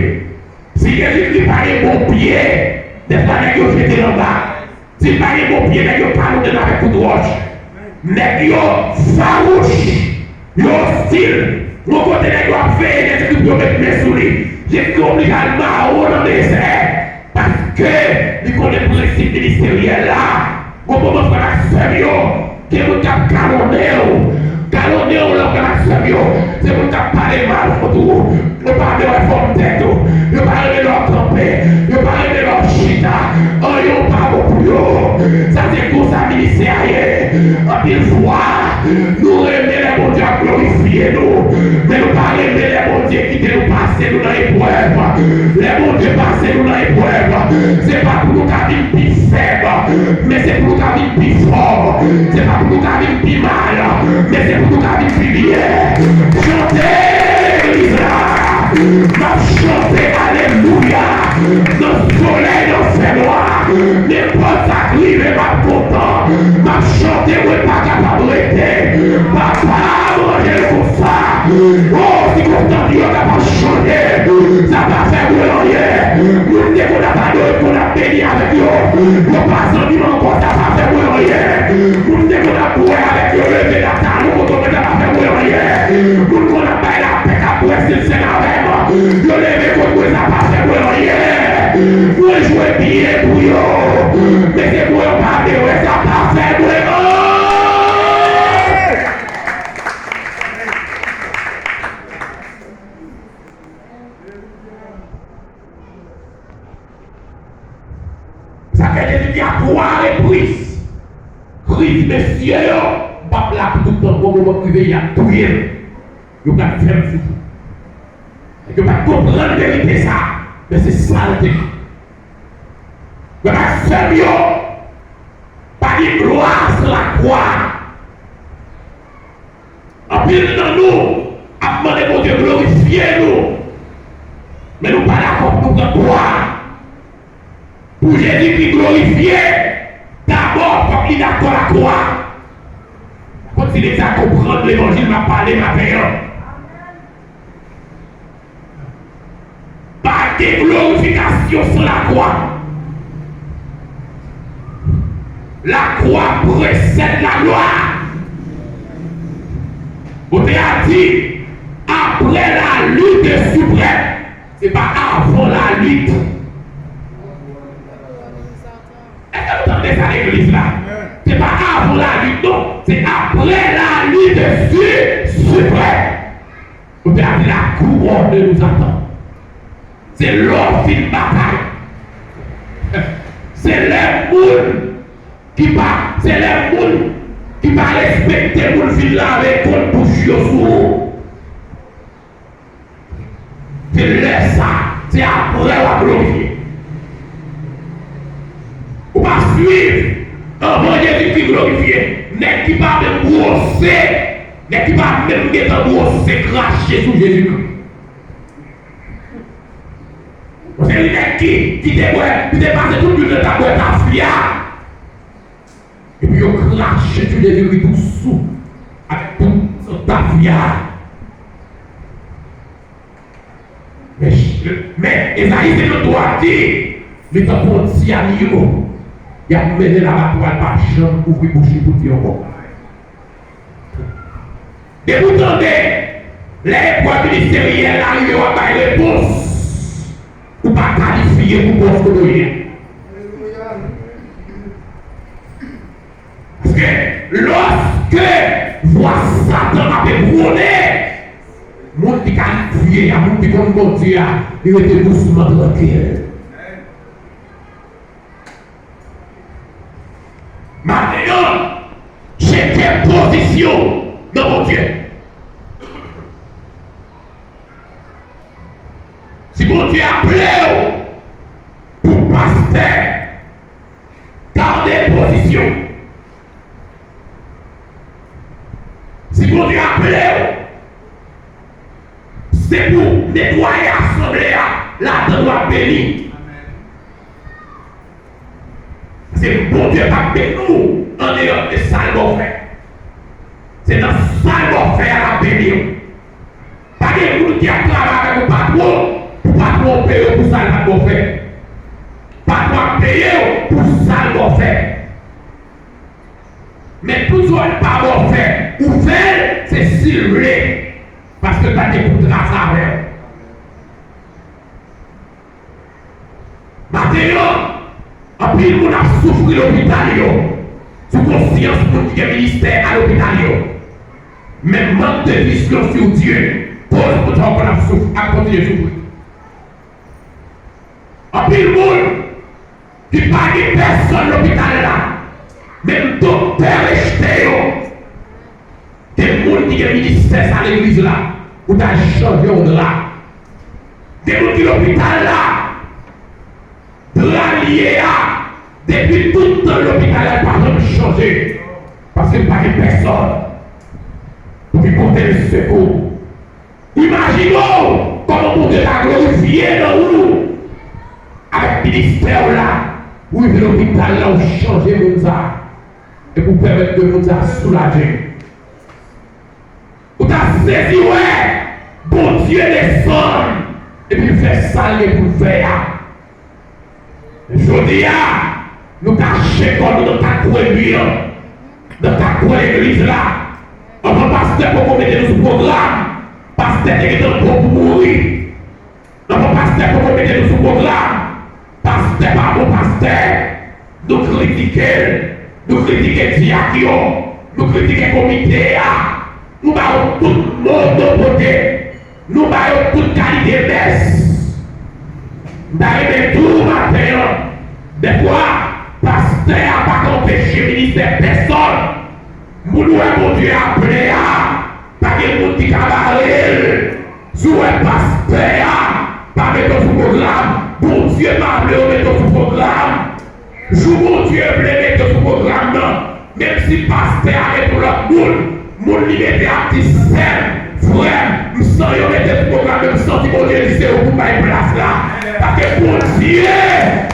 Si Jezikri pa gen bon pye, dèfwa nèg yo jete l anba. Si l pa gen bon pye, nèg yo kalonnen l avèk kout wòch. Nèg yo fawouch, yo ostil. Yon kote nèg yo ap veye Jezikri pou yo met men sou li. Jezikri oblije al mawon nan dezè. Paske li konnen prensip ministeryèl la. Gon moman, frè m ak sè m yo, gen moun k ap kalonnen w. Kalonnen w la, frè m ak sè m yo, se moun k ap pale mal kont ou. Yo pa vle wè fòm tèt ou. Yo pa renmen lè w kanpe. Yo pa renmen lè w chita. Anyen w pa bon pou yo. Sa se konsa ministè a ye. Anpil fwa, nou renmen lè Bondye ap glorifye nou, men nou pa renmen lè Bondye kite nou pase nou nan eprèv. Lè Bondye pase nou nan eprèv, se pa pou nou ka vin pi fèb, men se pou nou ka vin pi fò. Se pa pou nou ka vin pi mal, men se pou nou ka vin pi byen. Chante, legliz la! M ap chante alelouya nan solèy, nan fènwa. Nenpòt sa k rive, m ap kontan. M ap chante, mwen pa kapab rete. Papa, manje l konsa. O, sikonstans yo kapab chanje. Sa pa fè mwen anyen. Moun te konn ap adore, konn ap beni avèk yo, yo pa zanmi m ankò, sa pa fè mwen anyen. Moun te konn ap bwè avèk yo, leve nan talon kote mwen, sa pa fè mwen anyen. Moun konn ap bay lapè, k ap bwè silsèn avè m, yo leve kont mwen, sa pa fè mwen anyen. Mwen jwe byen pou yo, men se pou yo pa vle wè, sa pa fè mwen anyen. Sa fè Jezi di a twa repriz, Kris mesye yo p ap la pou tout tan, gon moman k rive y ap touye l. Yo pral fè m soufri. Yo pa t konprann verite sa, men se sa l te ye. Yo pa t fè m yo pa gen glwa sou lakwa. Anpil nan nou ap mande Bondye glorifye nou, men nou pa dakò pou nou pran kwa. Pou Jezikri glorifye, dabò fòk li dakò lakwa. Kòmsi nèg sa konprann levanjil m ap pale maten an. Pa gen glorifikasyon san lakwa. Lakwa presède laglwa. Kote a di, après la lutte suprême, se pa avan lalit. Èske nou tande sa legliz la? Se pa avan lalit non, se après la lutte su-, suprême. Ou te ap di la couronne nous attend. Se lè w fin batay. Se lè moun ki pa, se lè moun ki pa respekte moun fin lave kont bouch yo sou ou. Se lè sa, se apre w ap glorifye. Ou pa swiv anvan Jezikri glorifye. Nèg ki pa menm bwose, nèg ki pa menm gentan bwose, krache sou Jezikri. Yon seri nèg ki, ki te bwè, ki te pase tout jounen nan ta bwè tafya. Epi yo krache sou Jezikri tou sou avèk tout tafya. Men, men Ezayi senkanntwa di, li tankou yon ti animo. Y ap mennen l abatwa, l pa janm ouvri bouch li pou di yon mo. Depi w tande lè eprèv ministeryèl la rive, w ap bay repons, ou pa kalifye pou pòs kote w ye. Paske lòske vwa Satan ap ewone, moun ki kalifye a, moun ki konn Bondye a, li rete dousman, trankil. Maten an, tcheke pozisyon w nan Bondye. Si Bondye aple w pou pastè, gade pozisyon w. Si Bondye aple w, se pou netwaye asanble a, ladan w ap beni. Paske Bondye p ap beni w andeyò de sa l ba w fè. Se nan sa l ba w fè a l ap beni w. Pa gen moun ki ap travay avèk yon patwon, pou patwon an peye w pou sa l pa t ba w fè. Patwon an peye w pou sa l ba w fè. Men tout sa l pa ba w fè, ou fè l, se si l vle. Paske l pa gen kontra sa avè w. Maten an, anpil moun ap soufri lopital yo, sou konsyans moun ki gen ministè a lopital yo. Men mank de vizyon sur Dye koz moun sa yo konn ap souf-, ap kontinye soufri. Anpil moun ki pa gen pèsòn lopital la, menm doktè rejte yo. Gen moun ki gen ministè sa legliz la, ou ta chanje yon dra. Gen moun ki lopital la, dra l ye a, depi tout tan lopital la, l pa janm chanje. Paske l pa gen pèsòn pou ki pote l sekou. Imajine w kòman Bondye ta glorifye nan ou avèk ministè w la, ou rive lopital la, ou chanje moun sa, epi w pèmèt de moun sa soulaje. Ou ta sezi wè Bondye desann epi l fè sa l gen pou l fè a. Jodi a, nou kache kò nou nan kat kwen mi an, nan kat kwen legliz la. Anvan pastè poko mete nou sou pwogram, pastè te gentan bon pou mouri. Anvan pastè poko mete nou sou pwogram, pastè pa bon pastè. Nou kritike l, nou kritike dyak yo, nou kritike komite a, nou ba yo tout mo nou pote. Nou ba yo tout kalite mès. M ta renmen di w maten an, dèfwa, pastè a pa ka anpeche ministè pèsòn. Moun ou wè Bondye aple a, pa gen moun ki ka bare Si w wè pastè a pa mete w sou pwogram, Bondye pa vle yo mete w sou pwogram. Jou Bondye vle mete w sou pwogram nan, menm si pastè a mete w lòt moun, moun li mete a di sè m, frè m, m san yo mete sou pwogram, men m santi Bondye di se ou pou bay plas la. Paske Bondye,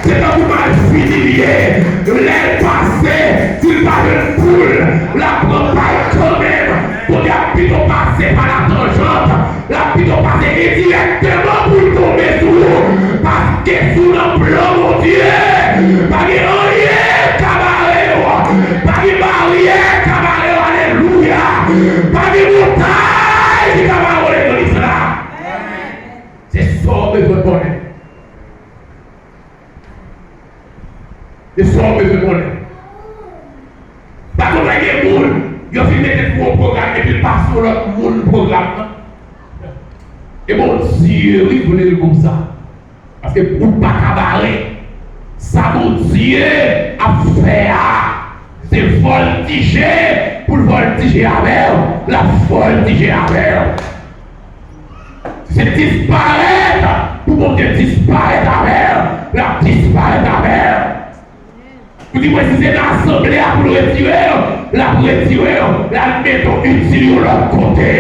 se tankou malfini li ye. Lè l pase, si l pa jwenn poul, l ap pran pay kanmenm. Bondye ap pito pase pa la tanjant. L ap pito pase endirèkteman pou l tonbe sou ou. Paske si w nan plan Bondye, pa gen anyen k ka bare w. Pa gen baryè k ka bare w. Alelouya. Pa gen montay ki ka bare w legliz la. Se sa w bezwen konnen. Se sa w bezwen konnen. Pa konn lè gen moun, yo fin mete pou yon pwogram epi l pase yon lòt moun pwogram nan. E Bondye, wi, vle l konsa. Paske ou pa ka bare. Sa Bondye ap fè a, se vòltije pou l vòltije avè w, l ap vòltije avè w. Se disparèt pou Bondye disparèt avè w, l ap disparèt avè w. Ou di mwen si se nan asanble a pou l retire w, l ap retire w, l al mete w itil yon lòt kote.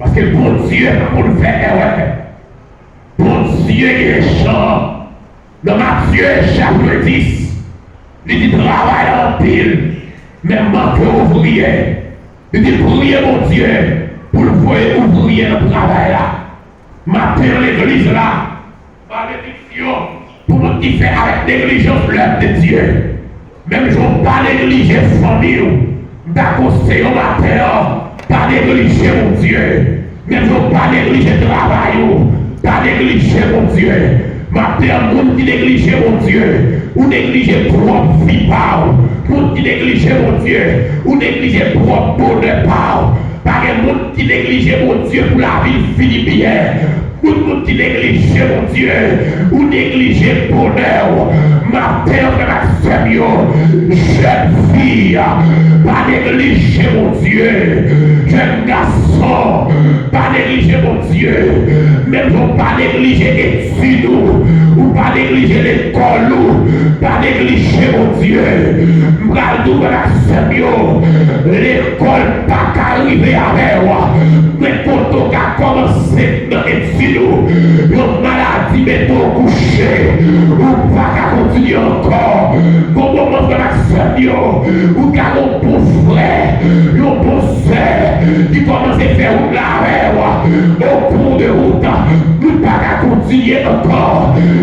Paske Bondye pa konn fè erè. Bondye gen jan. Nan Matye chapit dis, li di travay la anpil, men manke ouvriye. Li di priye Bondye pou l voye ouvriye nan travay la. Maten an legliz la, malediksyon pou moun ki fè avèk neglijans lèv de Dye. Menm jan w pa neglije fanmi w, m ta konseye w maten an, pa neglije Bondye. Menm jan w pa neglije travay ou, pa neglije Bondye. Maten an, moun ki neglije Bondye, ou neglije pwòp vi pa w. Moun ki neglije Bondye, ou neglije pwòp bonè pa w. Pa gen moun ki neglije Bondye pou lavi l fini byen. Tout moun ki neglije Bondye, ou neglije bonè w. Maten an, frè m ak sè m yo, jèn fi, pa neglije Bondye. Jèn gason, pa neglije Bondye. Menm jan w pa neglije etid ou, ou pa neglije lekòl ou, pa neglije Bondye. M pral di w, frè m ak sè m yo, lekòl pa ka rive avè w. Men kote w ka kòmanse nan etid ou, yon maladi mete w kouche, ou pa ka kontinye ankò. Gon moman, frè m ak sè m yo, ou ka gon bon frè, yon bon sè ki kòmanse fè wout la avè w. Au cours de route, ou pa ka kontinye ankò.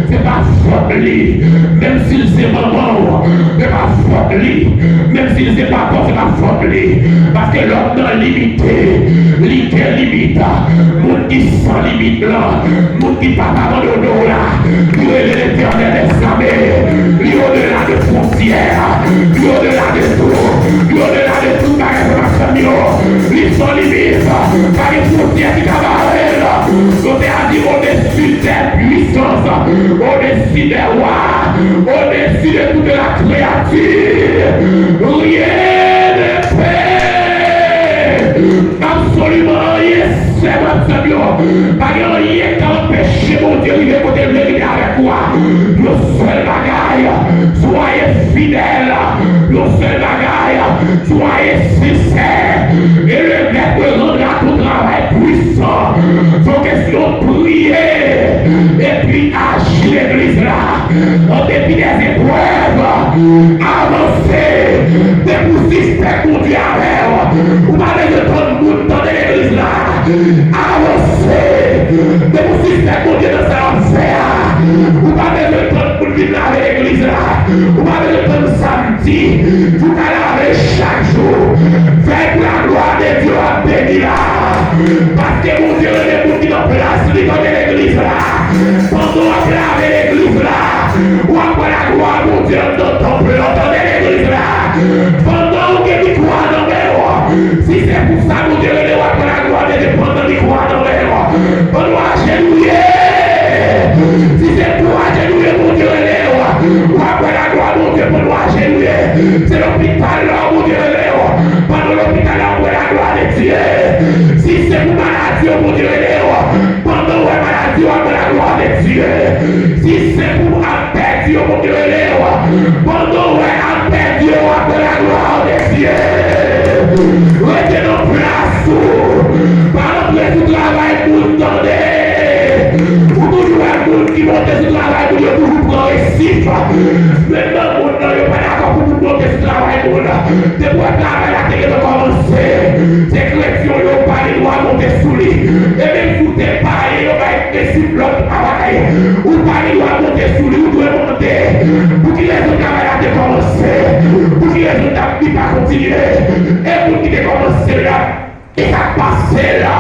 Se pa fòt li. Menm si l se manman w, se pa fòt li. Menm si l se papa w, se pa fòt li. Paske lòm nan limite, li gen limit. Moun ki san limit lan, moun ki pap abandone w la, li rele Letènèl dèzame. Li odela de fwontyè, li odela de tou, li odela de tout bagay, frè m ak sè m yo. Li san limit. Pa gen fwontyè ki ka bare l. Sotè a di au-dessus des puissances, au-dessus des rois, au-dessus de toute la créature, rien ne peut absolument rien, sè m ak sè m yo. Pa gen anyen k ka anpeche Bondye rive kote l vle rive avèk ou a. Yon sèl bagay, soyez fidèles. Yon sèl bagay, soyez sincères. Et le maître rendra ton travail puissant. Se yon kesyon priye epi aji legliz la. An depi dè zeprèv, avanse. Depi w sispèk Bondye avè w, ou pa bezwen tann moun tande legliz la. Avanse. Depi w sispèk Bondye nan sa w ap fè a, ou pa bezwen tann moun vin lave legliz la. Ou pa bezwen tann samdi. Ou ka lave chak jou. Fèy pou laglwa de Dye w ap beni la. Paske Bondye renmen moun ki nan plas li, tande legliz la. Pandan w ap lave legliz la, w ap wè laglwa Bondye anndan tanp lan, tande legliz la. Pandan w gen mikwo a nan men w, si se pou sa Bondye rele w, w ap wè laglwa de Dye pandan mikwo a nan men w. Pandan w ajenouye, si se pou w ajenouye Bondye rele w, w ap wè laglwa Bondye pandan w ajenouye. Se lopital la Bondye rele w, pandan w lopital la w ap wè laglwa de Dye. Si se pou Yo, Bondye rele w. Pandan w wè maladi w ap rann la glwa de Dye. Si se pou al pèdi yo, Bondye rele w. Pandan w wè al pèdi yo ap rann la glwa de Dye. Rete nan plas ou. Pa rantre sou travay moun, tande. Ou toujou wè moun ki monte sou travay moun, yo toujou pran resif. Men nan mond nan, yo pa dakò pou moun monte sou travay moun. Depi w wè travay la te gentan kòmanse, se kretyon yo pa gen dwa monte sou li. E menm si w te payen, yo bay prensip lòt travay. Ou pa gen dwa monte sou li, ou dwe monte. Pou ki rezon travay la te kòmanse? Pou ki rezon l t ap, li pa kontinye? E moun ki te kòmanse l la, e sa k pase la?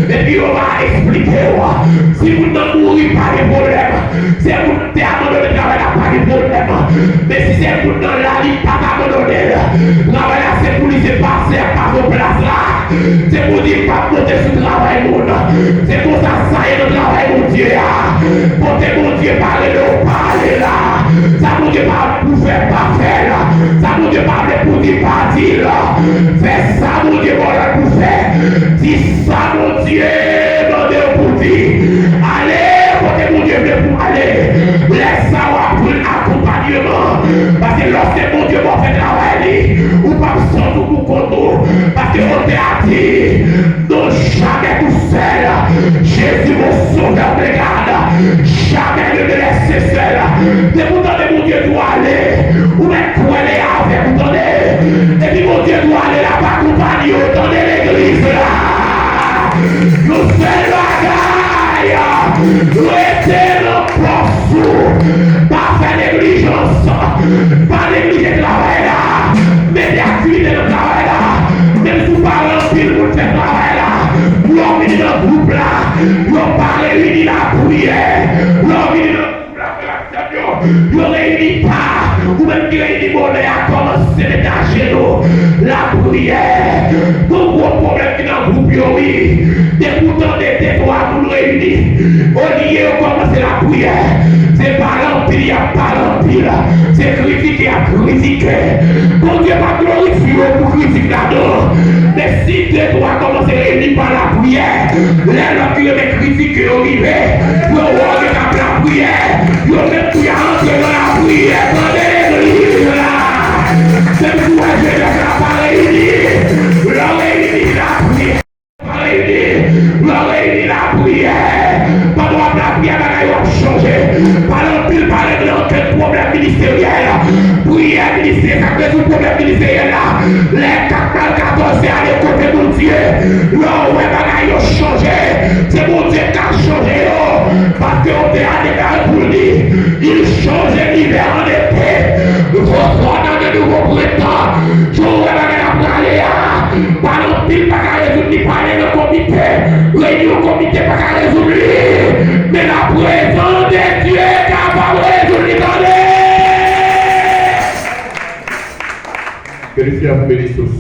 Epi yo va eksplike w. Si moun nan mouri, pa gen pwoblèm. Se moun nan te abandone travay la, pa gen pwoblèm. Men si se moun nan la, li pa t abandone l. Travay la se pou li, se pastè a k pase plas la. Se Bondye k ap monte sou travay moun. Se konsa sa ye nan travay Bondye a. Kote Bondye pa rele w, pa ale la. Sa Bondye pa pou fè, pa fè l. Sa Bondye pa vle pou di, pa di l. Fè sa Bondye ba w lòd pou fè. Di sa Bondye mande w pou di. Ale kote Bondye vle pou w ale. Lè sa w ap jwenn akonpanyman. Paske lòske Bondye ba w fè travay li, ou p ap sot ou pou kont ou. Paske otè a di, non jamais tout seul. Jésus, mon sauveur, me garde. Jamais ne me laisser seul. Depi w tande Bondye di w ale, ou mèt kwè l avèk ou, tande. Epi Bondye di w ale, l ap akonpanye w, tande legliz la. Yon sèl bagay, rete nan pòs ou. Pa fè neglijans. Pa neglije travay la. Mete aktivite nan travay la. Menm si w pa wè anpil moun fè travay la, lè w vini nan gwoup la, yo pa reyini lapriyè. Lè w vini nan gwoup la, frè ak sè m yo, yo reyini pa. Ou menm ki reyini bonè a, kòmanse mete ajenou. Lapriyè. Gon gwo pwoblèm ki nan gwoup yo, wi. Depi w tande de twa moun reyini, olye yo kòmanse lapriyè, se pale anpil y ap pale anpil, se kritike y ap kritike. Bondye p ap glorifye w pou kritik la, non. Men si de twa kòmanse reyini pa lapriyè, lè lòt ki renmen kritike yo rive, yo wè w gentan ap lapriyè, yo menm tou y a antre nan lapriyè. Tande legliz la. Menm si w wè jenès la pa reyini, lè w reyini, lapriyè. Pa reyini, lè w reyini, lapriyè. Pandan w ap lapriyè, bagay yo ap chanje. Pale anpil, pa regle okenn pwoblèm ministeryèl. Priyè ministè, sa k rezoud pwoblèm ministeryèl la. Lè kat mal katòz se ale kote Bondye. Lè w wè bagay yo chanje, se Bondye k ka chanje yo. Paske otè a deklare pou l di, il change l'hiver en été, transforme en de nouveaux printemps. Jan w wè bagay la prale a, pale anpil pa ka rezoud li, pale nan komite, reyinyon komite pa ka rezoud li, men laprezans de Dye kapab rezoud li, tande! Que le Seigneur vous bénisse tous.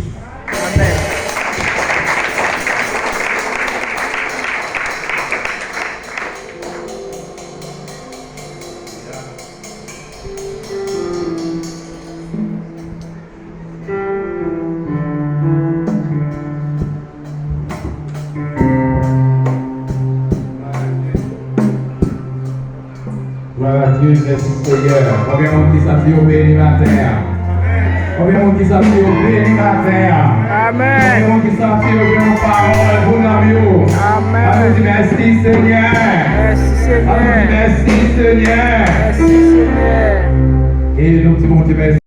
Amen. Glwa a Dye, mèsi Senyè. Konbyen moun ki santi yo beni maten an? Konbyen moun ki santi yo beni maten an? Amèn. Konbyen moun ki santi yo gen yon pawòl pou nanm yo? Amèn. Ann nou di mèsi Senyè. Mèsi Senyè. Ann nou di mèsi Senyè. Mèsi Senyè. E nou di Bondye mèsi.